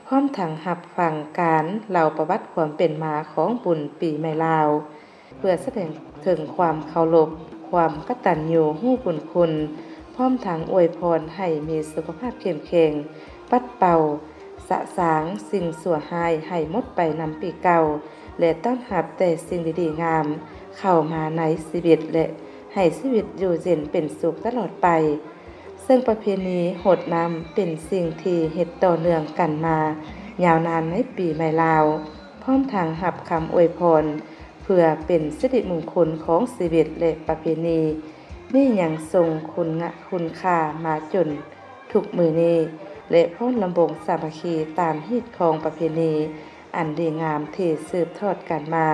ພ້ອມທັງຮັບຟັງການເລົ່າປະຫວັດຄວາມເປັນມາຂອງບຸນປີໃໝ່ລາວ, ເພື່ອສະແດງເຖິງຄວາມເຄົາລົບ, ຄວາມກະຕັນຍູຮູ້ບຸນຄຸນ, ພ້ອມທັງອວຍພອນໃຫ້ມີສຸຂະພາບເຂັ້ມແຂງ, ປັດເປົ່າ ສະສາງສິ່ງຊົ່ວຮ້າຍໃຫ້ໝົດໄປນຳປີເກົ່າ ແລະ ຕ້ອນຮັບແຕ່ສິ່ງດີໆງາມເຂົ້າມາໃນຊີວິດ ແລະ ໃຫ້ຊີວິດຢູ່ເຢັນເປັນສຸກຕະຫຼອດໄປ. ເຊິ່ງປະເພນີຫົດນ້ຳເປັນສິ່ງທີ່ເຮັດຕໍ່ເນື່ອງກັນມາຍາວນານໃນປີໃໝ່ລາວ, ພ້ອມທັງຮັບຄຳອວຍພອນເພື່ອເປັນສິລິມຸງຄຸນຂອງຊີວິດ ແລະ ປະເພນີນີ້ຍັງຊົງຄຸນງະ ຄຸນຄ່າມາຈົນ ທຸກມື້ນີ້ ແລະ ພ້ອມລຳວົງສາມັກຄີຕາມຮີດຄອງປະເພນີອັນດີງາມທີ່ສືບທອດກັນມາ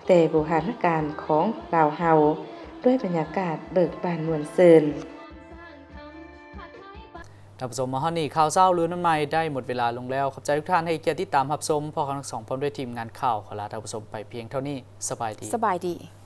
ແຕ່ບູຮານນະການຂອງລາວເຮົາ ດ້ວຍບັນຍາກາດເບີກບານມ່ວນຊື່ນ. ທ່ານຜູ້ຊົມ, ມາຮອດນີ້ ຂ່າວເຊົ້າລືນຳໃໝ່ໄດ້ໝົດເວລາລົງແລ້ວ. ຂອບໃຈທຸກທ່ານໃຫ້ກຽດຕິດຕາມຮັບຊົມ. ພວກເຮົາທັງສອງ ພ້ອມດ້ວຍທີມງານຂ່າວ ຂໍລາທ່ານຜູ້ຊົມໄປພຽງເທົ່ານີ້. ສະບາຍດີ. ສະບາຍດີ.